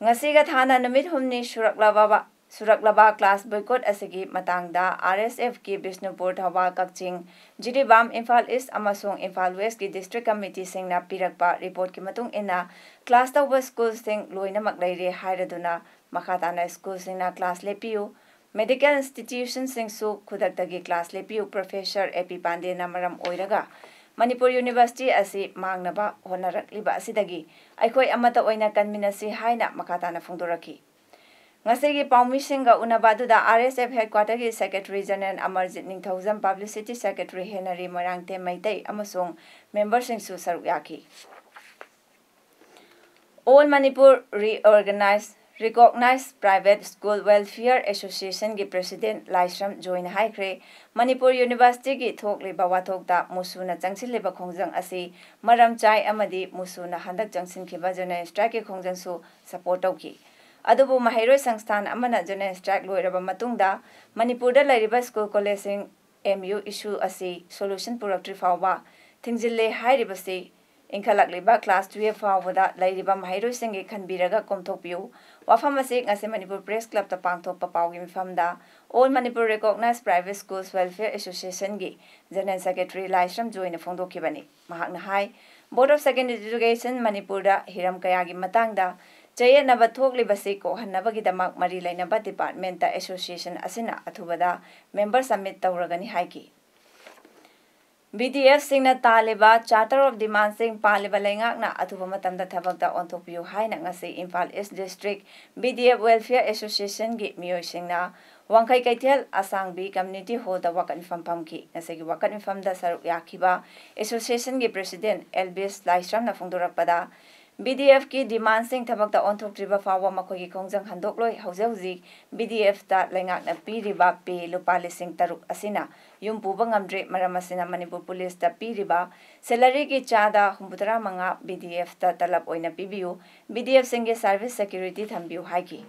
ꯉꯁꯤꯒ ꯊꯥꯅ ꯅꯨꯃꯤꯠ ꯍꯨꯝꯅꯤ ꯁꯨꯔꯛꯂꯕ, ꯁꯨꯔꯛꯂꯕ class boycott ꯑꯁꯤꯒꯤ ꯃꯇꯥꯡꯗ R S F ꯀꯤ ꯕꯤꯁꯅꯨꯄꯨꯔ, ꯊꯧꯕꯥꯜ, ꯀꯛꯆꯤꯡ, ꯖꯤꯔꯤꯕꯥꯝ, ꯏꯝꯐꯥꯜ East ꯑꯃꯁꯨꯡ ꯏꯝꯐꯥꯜ West ꯀꯤ district committee ꯁꯤꯡꯅ ꯄꯤꯔꯛꯄ report ꯀꯤ ꯃꯇꯨꯡ ꯏꯟꯅ class ꯇꯧꯕ school ꯁꯤꯡ ꯂꯣꯏꯅꯃꯛ ꯂꯩꯔꯦ ꯍꯥꯏꯔꯗꯨꯅ ꯃꯈꯥ ꯇꯥꯅ school ꯁꯤꯡꯅ class ꯂꯦꯞꯄꯤꯌꯨ, medical institution ꯁꯤꯡꯁꯨ ꯈꯨꯗꯛꯇꯒꯤ class ꯂꯦꯞꯄꯤꯌꯨ, Professor A P Pandey ꯅ ꯃꯔꯝ ꯑꯣꯏꯔꯒ ꯃꯅꯤꯄꯨꯔ University ꯑꯁꯤ ꯃꯥꯡꯅꯕ ꯍꯣꯠꯅꯔꯛꯂꯤꯕ ꯑꯁꯤꯗꯒꯤ ꯑꯩꯈꯣꯏ ꯑꯃꯠꯇ ꯑꯣꯏꯅ ꯀꯟꯃꯤꯟꯅꯁꯤ ꯍꯥꯏꯅ ꯃꯈꯥ ꯇꯥꯅ ꯐꯣꯡꯗꯣꯔꯛꯈꯤ꯫ ꯉꯁꯤꯒꯤ ꯄꯥꯎꯃꯤꯁꯤꯡꯒ ꯎꯅꯕ ꯑꯗꯨꯗ R S F headquarter ꯒꯤ Secretary General ꯑꯃꯔꯖꯤꯠ ꯅꯤꯡꯊꯧꯖꯝ, Publicity Secretary Henry Moirangthem Meitei ꯑꯃꯁꯨꯡ member ꯁꯤꯡꯁꯨ ꯁꯔꯨꯛ ꯌꯥꯈꯤ꯫ All Manipur Reorganized Recognized Private School Welfare Association ꯒꯤ President ꯂꯥꯏꯁ꯭ꯔꯝ ꯖꯣꯏꯅ ꯍꯥꯏꯈ꯭ꯔꯦ, ꯃꯅꯤꯄꯨꯔ University ꯒꯤ ꯊꯣꯛꯂꯤꯕ ꯋꯥꯊꯣꯛꯇ ꯃꯨꯁꯨꯅ ꯆꯪꯁꯤꯜꯂꯤꯕ ꯈꯣꯡꯖꯪ ꯑꯁꯤ ꯃꯔꯝ ꯆꯥꯏ ꯑꯃꯗꯤ ꯃꯨꯁꯨꯅ ꯍꯟꯗꯛ ꯆꯪꯁꯤꯟꯈꯤꯕ general strike ꯀꯤ ꯈꯣꯡꯖꯪꯁꯨ support ꯇꯧꯈꯤ꯫ ꯑꯗꯨꯕꯨ ꯃꯍꯩꯔꯣꯏ ꯁꯪꯁꯊꯥꯟ ꯑꯃꯅ general strike ꯂꯣꯏꯔꯕ ꯃꯇꯨꯡꯗ ꯃꯅꯤꯄꯨꯔꯗ ꯂꯩꯔꯤꯕ school, college ꯁꯤꯡ M U issue ꯑꯁꯤ solution ꯄꯨꯔꯛꯇ꯭ꯔꯤ ꯐꯥꯎꯕ ꯊꯤꯡꯖꯤꯜꯂꯦ ꯍꯥꯏꯔꯤꯕꯁꯤ ꯏꯟꯈꯠꯂꯛꯂꯤꯕ class twelve ꯐꯥꯎꯕꯗ ꯂꯩꯔꯤꯕ ꯃꯍꯩꯔꯣꯏꯁꯤꯡꯒꯤ ꯈꯟꯕꯤꯔꯒ ꯀꯣꯝꯊꯣꯛꯄꯤꯌꯨ꯫ ꯋꯥꯐꯝ ꯑꯁꯤ ꯉꯁꯤ ꯃꯅꯤꯄꯨꯔ Press Club ꯇ ꯄꯥꯡꯊꯣꯛꯄ ꯄꯥꯎꯒꯤ ꯃꯤꯐꯝꯗ All Manipur Recognized Private Schools Welfare Association ꯒꯤ General Secretary ꯂꯥꯏꯁ꯭ꯔꯝ ꯖꯣꯏꯅ ꯐꯣꯡꯗꯣꯛꯈꯤꯕꯅꯤ꯫ ꯃꯍꯥꯛꯅ ꯍꯥꯏ, Board of Secondary Education ꯃꯅꯤꯄꯨꯔꯗ ꯍꯤꯔꯝ ꯀꯌꯥꯒꯤ ꯃꯇꯥꯡꯗ ꯆꯌꯦꯠꯅꯕ ꯊꯣꯛꯂꯤꯕꯁꯤ ꯀꯣꯛꯍꯟꯅꯕꯒꯤꯗꯃꯛ ꯃꯔꯤ ꯂꯩꯅꯕ department ꯇ association ꯑꯁꯤꯅ ꯑꯊꯨꯕꯗ member submit ꯇꯧꯔꯒꯅꯤ ꯍꯥꯏꯈꯤ꯫ BDFꯁꯤꯡꯅ ꯇꯥꯜꯂꯤꯕ Charter of Demandꯁꯤꯡ ꯄꯥꯜꯂꯤꯕ ꯂꯩꯉꯥꯛꯅ ꯑꯊꯨꯕ ꯃꯇꯝꯗ ꯊꯕꯛꯇ ꯑꯣꯟꯊꯣꯛꯄꯤꯌꯨ ꯍꯥꯏꯅ ꯉꯁꯤ Imphal East District BDF Welfare Associationꯒꯤ ꯃꯤꯑꯣꯏꯁꯤꯡꯅ ꯋꯥꯡꯈꯩ ꯀꯩꯊꯦꯜ ꯑꯁꯥꯡꯕꯤ Community Hallꯗ ꯋꯥꯀꯠ ꯃꯤꯐꯝ ꯐꯝꯈꯤ꯫ ꯉꯁꯤꯒꯤ ꯋꯥꯀꯠ ꯃꯤꯐꯝꯗ ꯁꯔꯨꯛ ꯌꯥꯈꯤꯕ Associationꯒꯤ President ꯑꯦꯜꯕꯤꯁ ꯂꯥꯏꯁ꯭ꯔꯝꯅ ꯐꯣꯡꯗꯣꯔꯛꯄꯗ, BDFꯀꯤ demandꯁꯤꯡ ꯊꯕꯛꯇ ꯑꯣꯟꯊꯣꯛꯇ꯭ꯔꯤꯕ ꯐꯥꯎꯕ ꯃꯈꯣꯏꯒꯤ ꯈꯣꯡꯖꯪ ꯍꯟꯗꯣꯛꯂꯣꯏ꯫ ꯍꯧꯖꯤꯛ ꯍꯧꯖꯤꯛ BDFꯇ ꯂꯩꯉꯥꯛꯅ ꯄꯤꯔꯤꯕ pay ꯂꯨꯄꯥ ꯂꯤꯁꯤꯡ ꯇꯔꯨꯛ ꯑꯁꯤꯅ ꯌꯨꯝ ꯄꯨꯕ ꯉꯝꯗ꯭ꯔꯦ꯫ ꯃꯔꯝ ꯑꯁꯤꯅ ꯃꯅꯤꯄꯨꯔ ꯄꯨꯂꯤꯁꯇ ꯄꯤꯔꯤꯕ salaryꯒꯤ ꯆꯥꯗ ꯍꯨꯝꯐꯨꯇꯔꯥ ꯃꯉꯥ BDFꯇ ꯇꯂꯕ ꯑꯣꯏꯅ ꯄꯤꯕꯤꯌꯨ, BDFꯁꯤꯡꯒꯤ service security ꯊꯝꯕꯤꯌꯨ ꯍꯥꯏꯈꯤ꯫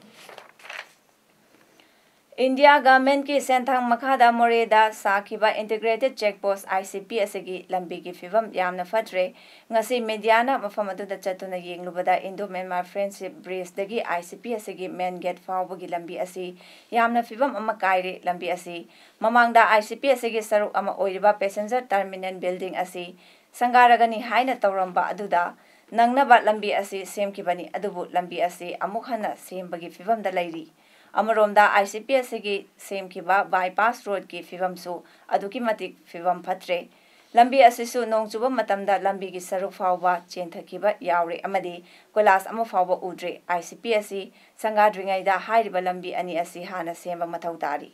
ꯏꯟꯗꯤꯌꯥ ꯒꯚꯔꯟꯃꯦꯟꯠꯀꯤ ꯁꯦꯟꯊꯪ ꯃꯈꯥꯗ ꯃꯣꯔꯦꯗ ꯁꯥꯈꯤꯕ Integrated Check Post, ICP ꯑꯁꯤꯒꯤ ꯂꯝꯕꯤꯒꯤ ꯐꯤꯕꯝ ꯌꯥꯝꯅ ꯐꯠꯇ꯭ꯔꯦ꯫ ꯉꯁꯤ mediaꯅ ꯃꯐꯝ ꯑꯗꯨꯗ ꯆꯠꯇꯨꯅ ꯌꯦꯡꯂꯨꯕꯗ, Indo Myanmar Friendship Bridgeꯗꯒꯤ ICP ꯑꯁꯤꯒꯤ main gate ꯐꯥꯎꯕꯒꯤ ꯂꯝꯕꯤ ꯑꯁꯤ ꯌꯥꯝꯅ ꯐꯤꯕꯝ ꯑꯃ ꯀꯥꯏꯔꯦ꯫ ꯂꯝꯕꯤ ꯑꯁꯤ ꯃꯃꯥꯡꯗ ICP ꯑꯁꯤꯒꯤ ꯁꯔꯨꯛ ꯑꯃ ꯑꯣꯏꯔꯤꯕ passenger terminal building ꯑꯁꯤ ꯁꯪꯒꯥꯔꯒꯅꯤ ꯍꯥꯏꯅ ꯇꯧꯔꯝꯕ ꯑꯗꯨꯗ ꯅꯪꯅꯕ ꯂꯝꯕꯤ ꯑꯁꯤ ꯁꯦꯝꯈꯤꯕꯅꯤ, ꯑꯗꯨꯕꯨ ꯂꯝꯕꯤ ꯑꯁꯤ ꯑꯃꯨꯛ ꯍꯟꯅ ꯁꯦꯝꯕꯒꯤ ꯐꯤꯕꯝꯗ ꯂꯩꯔꯤ꯫ ꯑꯃꯔꯣꯝꯗ, ICP ꯑꯁꯤꯒꯤ ꯁꯦꯝꯈꯤꯕ bypass roadꯀꯤ ꯐꯤꯕꯝꯁꯨ ꯑꯗꯨꯛꯀꯤ ꯃꯇꯤꯛ ꯐꯤꯕꯝ ꯐꯠꯇ꯭ꯔꯦ꯫ ꯂꯝꯕꯤ ꯑꯁꯤꯁꯨ ꯅꯣꯡ ꯆꯨꯕ ꯃꯇꯝꯗ ꯂꯝꯕꯤꯒꯤ ꯁꯔꯨꯛ ꯐꯥꯎꯕ ꯆꯦꯟꯊꯈꯤꯕ ꯌꯥꯎꯔꯦ ꯑꯃꯗꯤ ꯀꯣꯏꯂꯥꯁ ꯑꯃ ꯐꯥꯎꯕ ꯎꯗ꯭ꯔꯦ꯫ ICP ꯑꯁꯤ ꯁꯪꯒꯥꯗ꯭ꯔꯤꯉꯩꯗ ꯍꯥꯏꯔꯤꯕ ꯂꯝꯕꯤ ꯑꯅꯤ ꯑꯁꯤ ꯍꯥꯟꯅ ꯁꯦꯝꯕ ꯃꯊꯧ ꯇꯥꯔꯤ꯫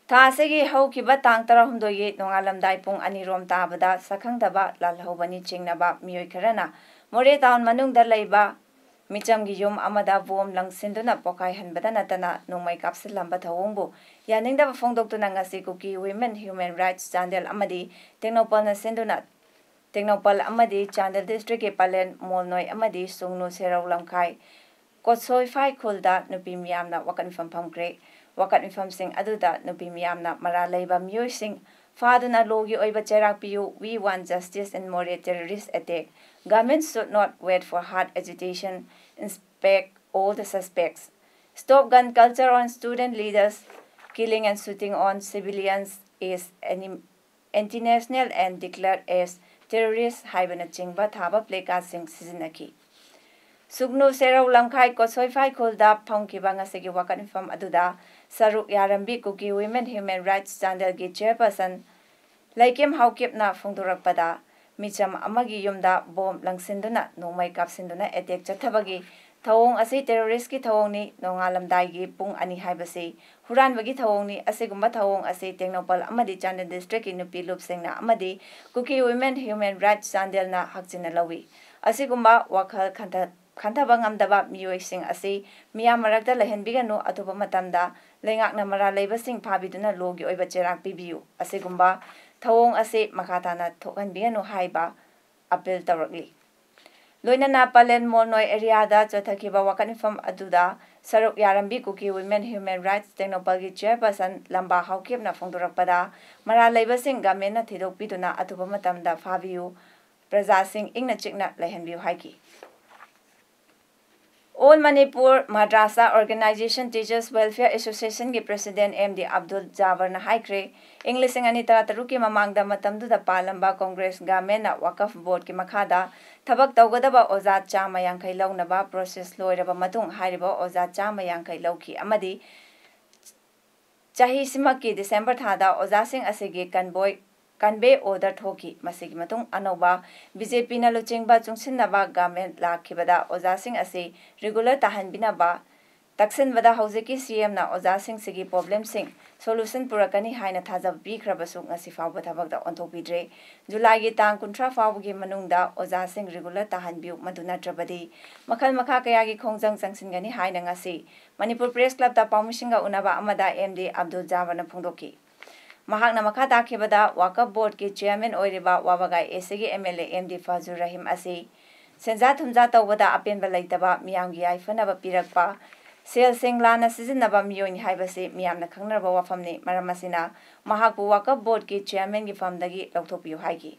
ꯊꯥ ꯑꯁꯤꯒꯤ ꯍꯧꯈꯤꯕ ꯇꯥꯡ ꯇꯔꯥꯍꯨꯝꯗꯣꯏꯒꯤ ꯅꯣꯡꯉꯥꯜꯂꯝꯗꯥꯏ ꯄꯨꯡ ꯑꯅꯤ ꯔꯣꯝ ꯇꯥꯕꯗ ꯁꯛꯈꯪꯗꯕ ꯂꯥꯜꯍꯧꯕꯅꯤ ꯆꯤꯡꯅꯕ ꯃꯤꯑꯣꯏ ꯈꯔꯅ ꯃꯣꯔꯦ town ꯃꯅꯨꯡꯗ ꯂꯩꯕ ꯃꯤꯆꯝꯒꯤ ꯌꯨꯝ ꯑꯃꯗ bomb ꯂꯪꯁꯤꯟꯗꯨꯅ ꯄꯣꯈꯥꯏꯍꯟꯕꯗ ꯅꯠꯇꯅ ꯅꯣꯡꯃꯩ ꯀꯥꯞꯁꯤꯜꯂꯝꯕ ꯊꯧꯑꯣꯡꯕꯨ ꯌꯥꯅꯤꯡꯗꯕ ꯐꯣꯡꯗꯣꯛꯇꯨꯅ ꯉꯁꯤ Kuki Women Human Rights Chandel ꯑꯃꯗꯤ ꯇꯦꯡꯅꯧꯄꯜꯅ ꯁꯤꯟꯗꯨꯅ, ꯇꯦꯡꯅꯧꯄꯜ ꯑꯃꯗꯤ ꯆꯥꯟꯗꯦꯜ districtꯀꯤ ꯄꯂꯦꯟ, ꯃꯣꯜꯅꯣꯏ ꯑꯃꯗꯤ ꯁꯨꯡꯅꯨ ꯁꯦꯔꯧ ꯂꯝꯈꯥꯏ ꯀꯣꯠꯁꯣꯏꯐꯥꯏ ꯈꯨꯜꯗ ꯅꯨꯄꯤ ꯃꯤꯌꯥꯝꯅ ꯋꯥꯀꯠ ꯃꯤꯐꯝ ꯐꯝꯈ꯭ꯔꯦ꯫ ꯋꯥꯀꯠ ꯃꯤꯐꯝꯁꯤꯡ ꯑꯗꯨꯗ ꯅꯨꯄꯤ ꯃꯤꯌꯥꯝꯅ ꯃꯔꯥꯜ ꯂꯩꯕ ꯃꯤꯑꯣꯏꯁꯤꯡ ꯐꯥꯗꯨꯅ lawꯒꯤ ꯑꯣꯏꯕ ꯆꯩꯔꯥꯛ ꯄꯤꯌꯨ, We want justice in Moreh terrorist attack, government should not wait for hard agitation, inspect all the suspects, stop gun culture on student leaders, killing and shooting on civilians is anim-, anti-national and declared as terrorist ꯍꯥꯏꯕꯅꯆꯤꯡꯕ ꯊꯥꯕ placardꯁꯤꯡ ꯁꯤꯖꯤꯟꯅꯈꯤ꯫ ꯁꯨꯒꯅꯨ ꯁꯦꯔꯧ ꯂꯝꯈꯥꯏ ꯀꯣꯠꯁꯣꯏꯐꯥꯏ ꯈꯨꯜꯗ ꯐꯝꯈꯤꯕ ꯉꯁꯤꯒꯤ ꯋꯥꯀꯠ ꯃꯤꯐꯝ ꯑꯗꯨꯗ ꯁꯔꯨꯛ ꯌꯥꯔꯝꯕꯤ ꯀꯨꯀꯤ Women Human Rights ꯆꯥꯟꯗꯦꯜꯒꯤ chairperson ꯂꯩꯀꯦꯝ ꯍꯥꯎꯀꯤꯞꯅ ꯐꯣꯡꯗꯣꯔꯛꯄꯗ, ꯃꯤꯆꯝ ꯑꯃꯒꯤ ꯌꯨꯝꯗ ꯕꯣꯝ ꯂꯪꯁꯤꯟꯗꯨꯅ ꯅꯣꯡꯃꯩ ꯀꯥꯞꯁꯤꯟꯗꯨꯅ attack ꯆꯠꯊꯕꯒꯤ ꯊꯧꯑꯣꯡ ꯑꯁꯤ terroristꯀꯤ ꯊꯧꯑꯣꯡꯅꯤ, ꯅꯣꯡꯉꯥꯜꯂꯝꯗꯥꯏꯒꯤ ꯄꯨꯡ ꯑꯅꯤ ꯍꯥꯏꯕꯁꯤ ꯍꯨꯔꯥꯟꯕꯒꯤ ꯊꯧꯑꯣꯡꯅꯤ꯫ ꯑꯁꯤꯒꯨꯝꯕ ꯊꯧꯑꯣꯡ ꯑꯁꯤ ꯇꯦꯡꯅꯧꯄꯜ ꯑꯃꯗꯤ ꯆꯥꯟꯗꯦꯜ districtꯀꯤ ꯅꯨꯄꯤ ꯂꯨꯞꯁꯤꯡꯅ ꯑꯃꯗꯤ ꯀꯨꯀꯤ Women Human Rights ꯆꯥꯟꯗꯦꯜꯅ ꯍꯛꯆꯤꯟꯅ ꯂꯧꯏ꯫ ꯑꯁꯤꯒꯨꯝꯕ ꯋꯥꯈꯜ ꯈꯟꯊ-, ꯈꯟꯊꯕ ꯉꯝꯗꯕ ꯃꯤꯑꯣꯏꯁꯤꯡ ꯑꯁꯤ ꯃꯤꯌꯥꯝ ꯃꯔꯛꯇ ꯂꯩꯍꯟꯕꯤꯒꯅꯨ꯫ ꯑꯊꯨꯕ ꯃꯇꯝꯗ ꯂꯩꯉꯥꯛꯅ ꯃꯔꯥꯜ ꯂꯩꯕꯁꯤꯡ ꯐꯥꯕꯤꯗꯨꯅ lawꯒꯤ ꯑꯣꯏꯕ ꯆꯩꯔꯥꯛ ꯄꯤꯕꯤꯌꯨ꯫ ꯑꯁꯤꯒꯨꯝꯕ ꯊꯧꯑꯣꯡ ꯑꯁꯤ ꯃꯈꯥ ꯇꯥꯅ ꯊꯣꯛꯍꯟꯕꯤꯒꯅꯨ ꯍꯥꯏꯕ appeal ꯇꯧꯔꯛꯂꯤ꯫ ꯂꯣꯏꯅꯅ ꯄꯂꯦꯟ ꯃꯣꯜꯅꯣꯏ areaꯗ ꯆꯠꯊꯈꯤꯕ ꯋꯥꯀꯠ ꯃꯤꯐꯝ ꯑꯗꯨꯗ ꯁꯔꯨꯛ ꯌꯥꯔꯝꯕꯤ ꯀꯨꯀꯤ Women Human Rights ꯇꯦꯡꯅꯧꯄꯜꯒꯤ chairperson ꯂꯝꯕꯥ ꯍꯥꯎꯀꯤꯞꯅ ꯐꯣꯡꯗꯣꯔꯛꯄꯗ, ꯃꯔꯥꯜ ꯂꯩꯕꯁꯤꯡ governmentꯅ ꯊꯤꯗꯣꯛꯄꯤꯗꯨꯅ ꯑꯊꯨꯕ ꯃꯇꯝꯗ ꯐꯥꯕꯤꯌꯨ, ꯄ꯭ꯔꯖꯥꯁꯤꯡ ꯏꯪꯅ ꯆꯤꯛꯅ ꯂꯩꯍꯟꯕꯤꯌꯨ ꯍꯥꯏꯈꯤ꯫ All Manipur Madrasa Organisation Teachers Welfare Associationꯒꯤ president ꯑꯦꯝ ꯗꯤ ꯑꯕꯗꯨꯜ ꯖꯥꯕꯔꯅ ꯍꯥꯏꯈ꯭ꯔꯦ, ꯏꯪ ꯂꯤꯁꯤꯡ ꯑꯅꯤ ꯇꯔꯥꯇꯔꯨꯛꯀꯤ ꯃꯃꯥꯡꯗ ꯃꯇꯝꯗꯨꯗ ꯄꯥꯜꯂꯝꯕ Congress governmentꯅ ꯋꯥꯀꯐ boardꯀꯤ ꯃꯈꯥꯗ ꯊꯕꯛ ꯇꯧꯒꯗꯕ ꯑꯣꯖꯥ ꯆꯥꯝꯃ ꯌꯥꯡꯈꯩ ꯂꯧꯅꯕ process ꯂꯣꯏꯔꯕ ꯃꯇꯨꯡ ꯍꯥꯏꯔꯤꯕ ꯑꯣꯖꯥ ꯆꯥꯝꯃ ꯌꯥꯡꯈꯩ ꯂꯧꯈꯤ ꯑꯃꯗꯤ ꯆꯍꯤꯁꯤꯃꯛꯀꯤ December ꯊꯥꯗ ꯑꯣꯖꯥꯁꯤꯡ ꯑꯁꯤꯒꯤ convoy, convey order ꯊꯣꯛꯈꯤ꯫ ꯃꯁꯤꯒꯤ ꯃꯇꯨꯡ ꯑꯅꯧꯕ BJPꯅ ꯂꯨꯆꯤꯡꯕ ꯆꯨꯡꯁꯤꯟꯅꯕ government ꯂꯥꯛꯈꯤꯕꯗ ꯑꯣꯖꯥꯁꯤꯡ ꯑꯁꯤ regular ꯇꯥꯍꯟꯕꯤꯅꯕ ꯇꯛꯁꯤꯟꯕꯗ ꯍꯧꯖꯤꯛꯀꯤ CMꯅ ꯑꯣꯖꯥꯁꯤꯡꯁꯤꯒꯤ problemꯁꯤꯡ solution ꯄꯨꯔꯛꯀꯅꯤ ꯍꯥꯏꯅ ꯊꯥꯖꯕ ꯄꯤꯈ꯭ꯔꯕꯁꯨ ꯉꯁꯤ ꯐꯥꯎꯕ ꯊꯕꯛꯇ ꯑꯣꯟꯊꯣꯛꯄꯤꯗ꯭ꯔꯦ꯫ Julyꯒꯤ ꯇꯥꯡ ꯀꯨꯟꯊ꯭ꯔꯥ ꯐꯥꯎꯕꯒꯤ ꯃꯅꯨꯡꯗ ꯑꯣꯖꯥꯁꯤꯡ regular ꯇꯥꯍꯟꯕꯤꯌꯨ, ꯃꯗꯨ ꯅꯠꯇ꯭ꯔꯕꯗꯤ ꯃꯈꯜ ꯃꯈꯥ ꯀꯌꯥꯒꯤ ꯈꯣꯡꯖꯪ ꯆꯪꯁꯤꯟꯒꯅꯤ ꯍꯥꯏꯅ ꯉꯁꯤ ꯃꯅꯤꯄꯨꯔ Press Clubꯇ ꯄꯥꯎꯃꯤꯁꯤꯡꯒ ꯎꯅꯕ ꯑꯃꯗ ꯑꯦꯝ ꯗꯤ ꯑꯕꯗꯨꯜ ꯖꯥꯕꯔꯅ ꯐꯣꯡꯗꯣꯛꯈꯤ꯫ ꯃꯍꯥꯛꯅ ꯃꯈꯥ ꯇꯥꯈꯤꯕꯗ, ꯋꯥꯀꯐ boardꯀꯤ chairman ꯑꯣꯏꯔꯤꯕ ꯋꯥꯕꯒꯥꯏ ACꯒꯤ MLA ꯑꯦꯝ ꯗꯤ ꯐꯖꯨꯔ ꯔꯍꯤꯝ ꯑꯁꯤ ꯁꯦꯟꯖꯥ ꯊꯨꯝꯖꯥ ꯇꯧꯕꯗ ꯑꯄꯦꯟꯕ ꯂꯩꯇꯕ, ꯃꯤꯌꯥꯝꯒꯤ ꯌꯥꯏꯐꯅꯕ ꯄꯤꯔꯛꯄ ꯁꯦꯜꯁꯤꯡ ꯂꯥꯟꯅ ꯁꯤꯖꯤꯟꯅꯕ ꯃꯤꯑꯣꯏꯅꯤ ꯍꯥꯏꯕꯁꯤ ꯃꯤꯌꯥꯝꯅ ꯈꯪꯅꯔꯕ ꯋꯥꯐꯝꯅꯤ꯫ ꯃꯔꯝ ꯑꯁꯤꯅ ꯃꯍꯥꯛꯄꯨ ꯋꯥꯀꯐ boardꯀꯤ chairmanꯒꯤ ꯐꯝꯗꯒꯤ ꯂꯧꯊꯣꯛꯄꯤꯌꯨ ꯍꯥꯏꯈꯤ꯫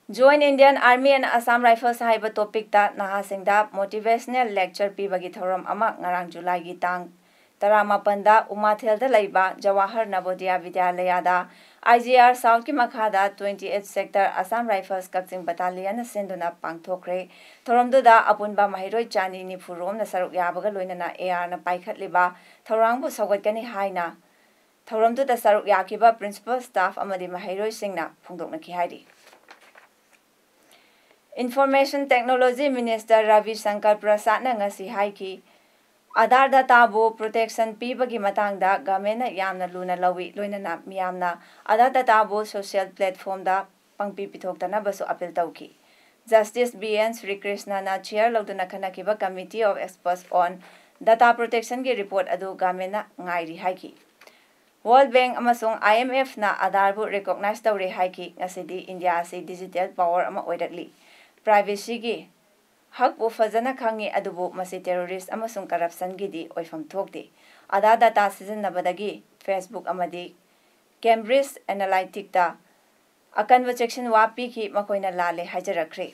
Join Indian Army and Assam Rifles ꯍꯥꯏꯕ topicꯇ ꯅꯍꯥꯁꯤꯡꯗ motivational lecture ꯄꯤꯕꯒꯤ ꯊꯧꯔꯝ ꯑꯃ ꯉꯔꯥꯡ Julyꯒꯤ ꯇꯥꯡ ꯇꯔꯥꯃꯥꯄꯟꯗ ꯎꯃꯥꯊꯦꯜꯗ ꯂꯩꯕ ꯖꯋꯥꯍꯔ ꯅꯕꯣꯗꯤꯌꯥ ꯕꯤꯗ꯭ꯌꯥꯂꯌꯥꯗ I G R Southꯀꯤ ꯃꯈꯥꯗ twenty eight Sector Assam Rifles ꯀꯛꯆꯤꯡ Battalionꯅ ꯁꯤꯟꯗꯨꯅ ꯄꯥꯡꯊꯣꯛꯈ꯭ꯔꯦ꯫ ꯊꯧꯔꯝꯗꯨꯗ ꯑꯄꯨꯟꯕ ꯃꯍꯩꯔꯣꯏ ꯆꯥꯅꯤ ꯅꯤꯐꯨ ꯔꯣꯝꯅ ꯁꯔꯨꯛ ꯌꯥꯕꯒ ꯂꯣꯏꯅꯅ ARꯅ ꯄꯥꯏꯈꯠꯂꯤꯕ ꯊꯧꯔꯥꯡꯕꯨ ꯁꯧꯒꯠꯀꯅꯤ ꯍꯥꯏꯅ ꯊꯧꯔꯝꯗꯨꯗ ꯁꯔꯨꯛ ꯌꯥꯈꯤꯕ principal staff ꯑꯃꯗꯤ ꯃꯍꯩꯔꯣꯏꯁꯤꯡꯅ ꯐꯣꯡꯗꯣꯛꯅꯈꯤ ꯍꯥꯏꯔꯤ꯫ Information Technology Minister Ravi Shankar ꯄ꯭ꯔꯁꯥꯗꯅ ꯉꯁꯤ ꯍꯥꯏꯈꯤ, ꯑꯥꯙꯥꯔ dataꯕꯨ protection ꯄꯤꯕꯒꯤ ꯃꯇꯥꯡꯗ governmentꯅ ꯌꯥꯝꯅ ꯂꯨꯅ ꯂꯧꯏ, ꯂꯣꯏꯅꯅ ꯃꯤꯌꯥꯝꯅ ꯑꯥꯙꯥꯔ dataꯕꯨ social platformꯗ ꯄꯪꯄꯤ ꯄꯤꯊꯣꯛꯇꯅꯕꯁꯨ appeal ꯇꯧꯈꯤ꯫ Justice B N ꯁ꯭ꯔꯤꯀ꯭ꯔꯤꯁꯅꯅ chair ꯂꯧꯗꯨꯅ ꯈꯟꯅꯈꯤꯕ Committee of Experts on Data Protectionꯒꯤ report ꯑꯗꯨ governmentꯅ ꯉꯥꯏꯔꯤ ꯍꯥꯏꯈꯤ꯫ World Bank ꯑꯃꯁꯨꯡ IMFꯅ ꯑꯥꯙꯥꯔꯕꯨ recognize ꯇꯧꯔꯦ ꯍꯥꯏꯈꯤ꯫ ꯉꯁꯤꯗꯤ ꯏꯟꯗꯤꯌꯥ ꯑꯁꯤ digital power ꯑꯃ ꯑꯣꯏꯔꯛꯂꯤ꯫ Privacyꯒꯤ ꯍꯛꯄꯨ ꯐꯖꯅ ꯈꯪꯉꯤ, ꯑꯗꯨꯕꯨ ꯃꯁꯤ terrorist ꯑꯃꯁꯨꯡ corruptionꯒꯤꯗꯤ ꯑꯣꯏꯐꯝ ꯊꯣꯛꯇꯦ꯫ ꯑꯥꯙꯥꯔ data ꯁꯤꯖꯤꯟꯅꯕꯗꯒꯤ Facebook ꯑꯃꯗꯤ Cambridge Analytica ꯑꯀꯟꯕ ꯆꯦꯛꯁꯤꯟꯋꯥ ꯄꯤꯈꯤ, ꯃꯈꯣꯏꯅ ꯂꯥꯜꯂꯦ ꯍꯥꯏꯖꯔꯛꯈ꯭ꯔꯦ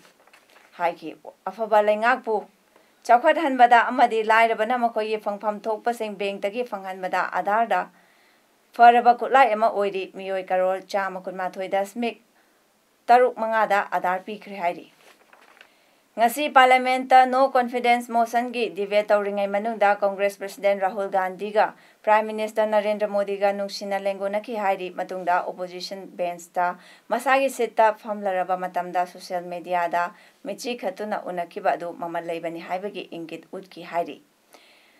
ꯍꯥꯏꯈꯤ꯫ ꯑꯐꯕ ꯂꯩꯉꯥꯛꯄꯨ ꯆꯥꯎꯈꯠꯍꯟꯕꯗ ꯑꯃꯗꯤ ꯂꯥꯏꯔꯕꯅ ꯃꯈꯣꯏꯒꯤ ꯐꯪꯐꯝ ꯊꯣꯛꯄꯁꯤꯡ bankꯇꯒꯤ ꯐꯪꯍꯟꯕꯗ ꯑꯥꯙꯥꯔꯗ ꯐꯔꯕ ꯈꯨꯠꯂꯥꯏ ꯑꯃ ꯑꯣꯏꯔꯤ꯫ ꯃꯤꯑꯣꯏ ꯀꯔꯣꯔ ꯆꯥꯝꯃ ꯀꯨꯟꯃꯥꯊꯣꯏ ꯗꯁꯃꯤꯛ ꯇꯔꯨꯛ ꯃꯉꯥꯗ ꯑꯥꯙꯥꯔ ꯄꯤꯈ꯭ꯔꯦ ꯍꯥꯏꯔꯤ꯫ ꯉꯁꯤ Parliamentꯇ no confidence motionꯒꯤ debate ꯇꯧꯔꯤꯉꯩ ꯃꯅꯨꯡꯗ Congress President Rahul ꯒꯥꯟꯙꯤꯒ Prime Minister Narendra ꯃꯣꯗꯤꯒ ꯅꯨꯡꯁꯤꯅ ꯂꯦꯡꯒꯣꯟꯅꯈꯤ ꯍꯥꯏꯔꯤ꯫ ꯃꯇꯨꯡꯗ opposition benchꯇ ꯃꯁꯥꯒꯤ seatꯇ ꯐꯝꯂꯔꯕ ꯃꯇꯝꯗ social mediaꯗ ꯃꯤꯠꯆꯤ ꯈꯠꯇꯨꯅ ꯎꯅꯈꯤꯕ ꯑꯗꯨ ꯃꯃꯜ ꯂꯩꯕꯅꯤ ꯍꯥꯏꯕꯒꯤ ꯏꯪꯒꯤꯠ ꯎꯠꯈꯤ ꯍꯥꯏꯔꯤ꯫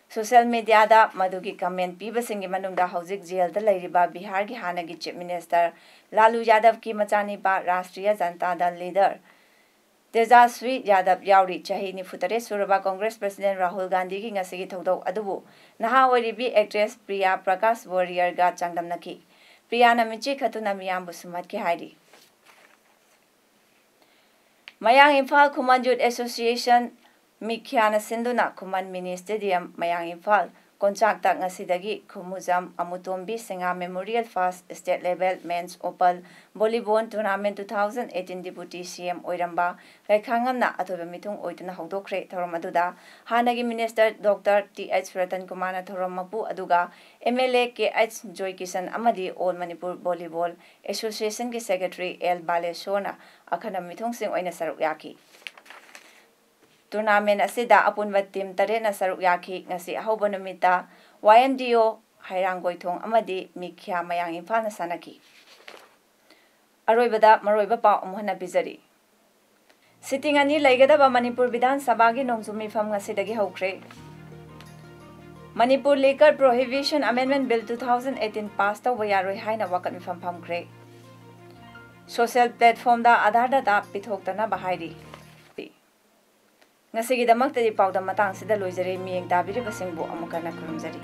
Social mediaꯗ ꯃꯗꯨꯒꯤ comment ꯄꯤꯕꯁꯤꯡꯒꯤ ꯃꯅꯨꯡꯗ ꯍꯧꯖꯤꯛ jailꯗ ꯂꯩꯔꯤꯕ ꯕꯤꯍꯥꯔꯒꯤ ꯍꯥꯟꯅꯒꯤ Chief Minister ꯂꯥꯂꯨ ꯌꯥꯗꯕꯀꯤ ꯃꯆꯥꯅꯤꯄꯥ ꯔꯥꯁꯇ꯭ꯔꯤꯌꯥ ꯖꯟꯇꯥ ꯗꯜ leader ꯇꯦꯖꯥꯁ꯭ꯋꯤ ꯌꯥꯗꯕ ꯌꯥꯎꯔꯤ꯫ ꯆꯍꯤ ꯅꯤꯐꯨ ꯇꯔꯦꯠ ꯁꯨꯔꯕ Congress President ꯔꯥꯍꯨꯜ ꯒꯥꯟꯙꯤꯒꯤ ꯉꯁꯤꯒꯤ ꯊꯧꯗꯣꯛ ꯑꯗꯨꯕꯨ ꯅꯍꯥ ꯑꯣꯏꯔꯤꯕꯤ actress ꯄ꯭ꯔꯤꯌꯥ ꯄ꯭ꯔꯀꯥꯁ ꯋꯥꯔꯤꯌꯔꯒ ꯆꯥꯡꯗꯝꯅꯈꯤ꯫ ꯄ꯭ꯔꯤꯌꯥꯅ ꯃꯤꯠꯆꯤ ꯈꯠꯇꯨꯅ ꯃꯤꯌꯥꯝꯕꯨ ꯁꯨꯝꯍꯠꯈꯤ ꯍꯥꯏꯔꯤ꯫ ꯃꯌꯥꯡ ꯏꯝꯐꯥꯜ ꯈꯨꯃꯟ Youth Association, ꯃꯤꯈ꯭ꯌꯥꯅ ꯁꯤꯟꯗꯨꯅ ꯈꯨꯃꯟ Mini Stadium, ꯃꯌꯥꯡ ꯏꯝꯐꯥꯜ ꯀꯣꯟꯆꯥꯛꯇ ꯉꯁꯤꯗꯒꯤ ꯈꯨꯃꯨꯖꯝ ꯑꯃꯨꯇꯣꯝꯕꯤ ꯁꯤꯡꯍꯥ Memorial First State Level Men's Open Volleyball Tournament two thousand eighteen Deputy C M ꯑꯣꯏꯔꯝꯕ ꯂꯩꯈꯥꯉꯝꯅ ꯑꯊꯣꯏꯕ ꯃꯤꯊꯨꯡ ꯑꯣꯏꯗꯨꯅ ꯍꯧꯗꯣꯛꯈ꯭ꯔꯦ꯫ ꯊꯧꯔꯝ ꯑꯗꯨꯗ ꯍꯥꯟꯅꯒꯤ Minister Doctor T H ꯁꯨꯔꯇꯟ ꯀꯨꯃꯥꯔꯅ ꯊꯧꯔꯝ ꯃꯄꯨ, ꯑꯗꯨꯒ M L A K H ꯖꯣꯏꯀꯤꯁꯟ ꯑꯃꯗꯤ All Manipur Volleyball Associationꯒꯤ Secretary L ꯕꯥꯂꯦꯁꯣꯔꯅ ꯑꯈꯟꯅꯕ ꯃꯤꯊꯨꯡꯁꯤꯡ ꯑꯣꯏꯅ ꯁꯔꯨꯛ ꯌꯥꯈꯤ꯫ Tournament ꯑꯁꯤꯗ ꯑꯄꯨꯟꯕ team ꯇꯔꯦꯠꯅ ꯁꯔꯨꯛ ꯌꯥꯈꯤ꯫ ꯉꯁꯤ ꯑꯍꯧꯕ ꯅꯨꯃꯤꯠꯇ Y M D O ꯍꯩꯔꯥꯡꯒꯣꯏꯊꯣꯡ ꯑꯃꯗꯤ ꯃꯤꯈ꯭ꯌꯥ ꯃꯌꯥꯡ ꯏꯝꯐꯥꯜꯅ ꯁꯥꯟꯅꯈꯤ꯫ ꯑꯔꯣꯏꯕꯗ ꯃꯔꯨꯑꯣꯏꯕ ꯄꯥꯎ ꯑꯃꯨꯛ ꯍꯟꯅ ꯄꯤꯖꯔꯤ꯫ Sitting ꯑꯅꯤ ꯂꯩꯒꯗꯕ ꯃꯅꯤꯄꯨꯔ ꯕꯤꯙꯥꯟ ꯁꯚꯥꯒꯤ ꯅꯣꯡꯖꯨ ꯃꯤꯐꯝ ꯉꯁꯤꯗꯒꯤ ꯍꯧꯈ꯭ꯔꯦ꯫ Manipur Liquor Prohibition Amendment Bill two thousand eighteen pass ꯇꯧꯕ ꯌꯥꯔꯣꯏ ꯍꯥꯏꯅ ꯋꯥꯀꯠ ꯃꯤꯐꯝ ꯐꯝꯈ꯭ꯔꯦ꯫ Social platformꯗ Aadhaar data ꯄꯤꯊꯣꯛꯇꯅꯕ ꯍꯥꯏꯔꯤ꯫ ꯉꯁꯤꯒꯤꯗꯃꯛꯇꯗꯤ ꯄꯥꯎꯗꯝ ꯃꯇꯥꯡꯁꯤꯗ ꯂꯣꯏꯖꯔꯦ꯫ ꯃꯤꯠꯌꯦꯡ ꯇꯥꯕꯤꯔꯤꯕꯁꯤꯡꯕꯨ ꯑꯃꯨꯛ ꯍꯟꯅ ꯈꯨꯔꯨꯝꯖꯔꯤ꯫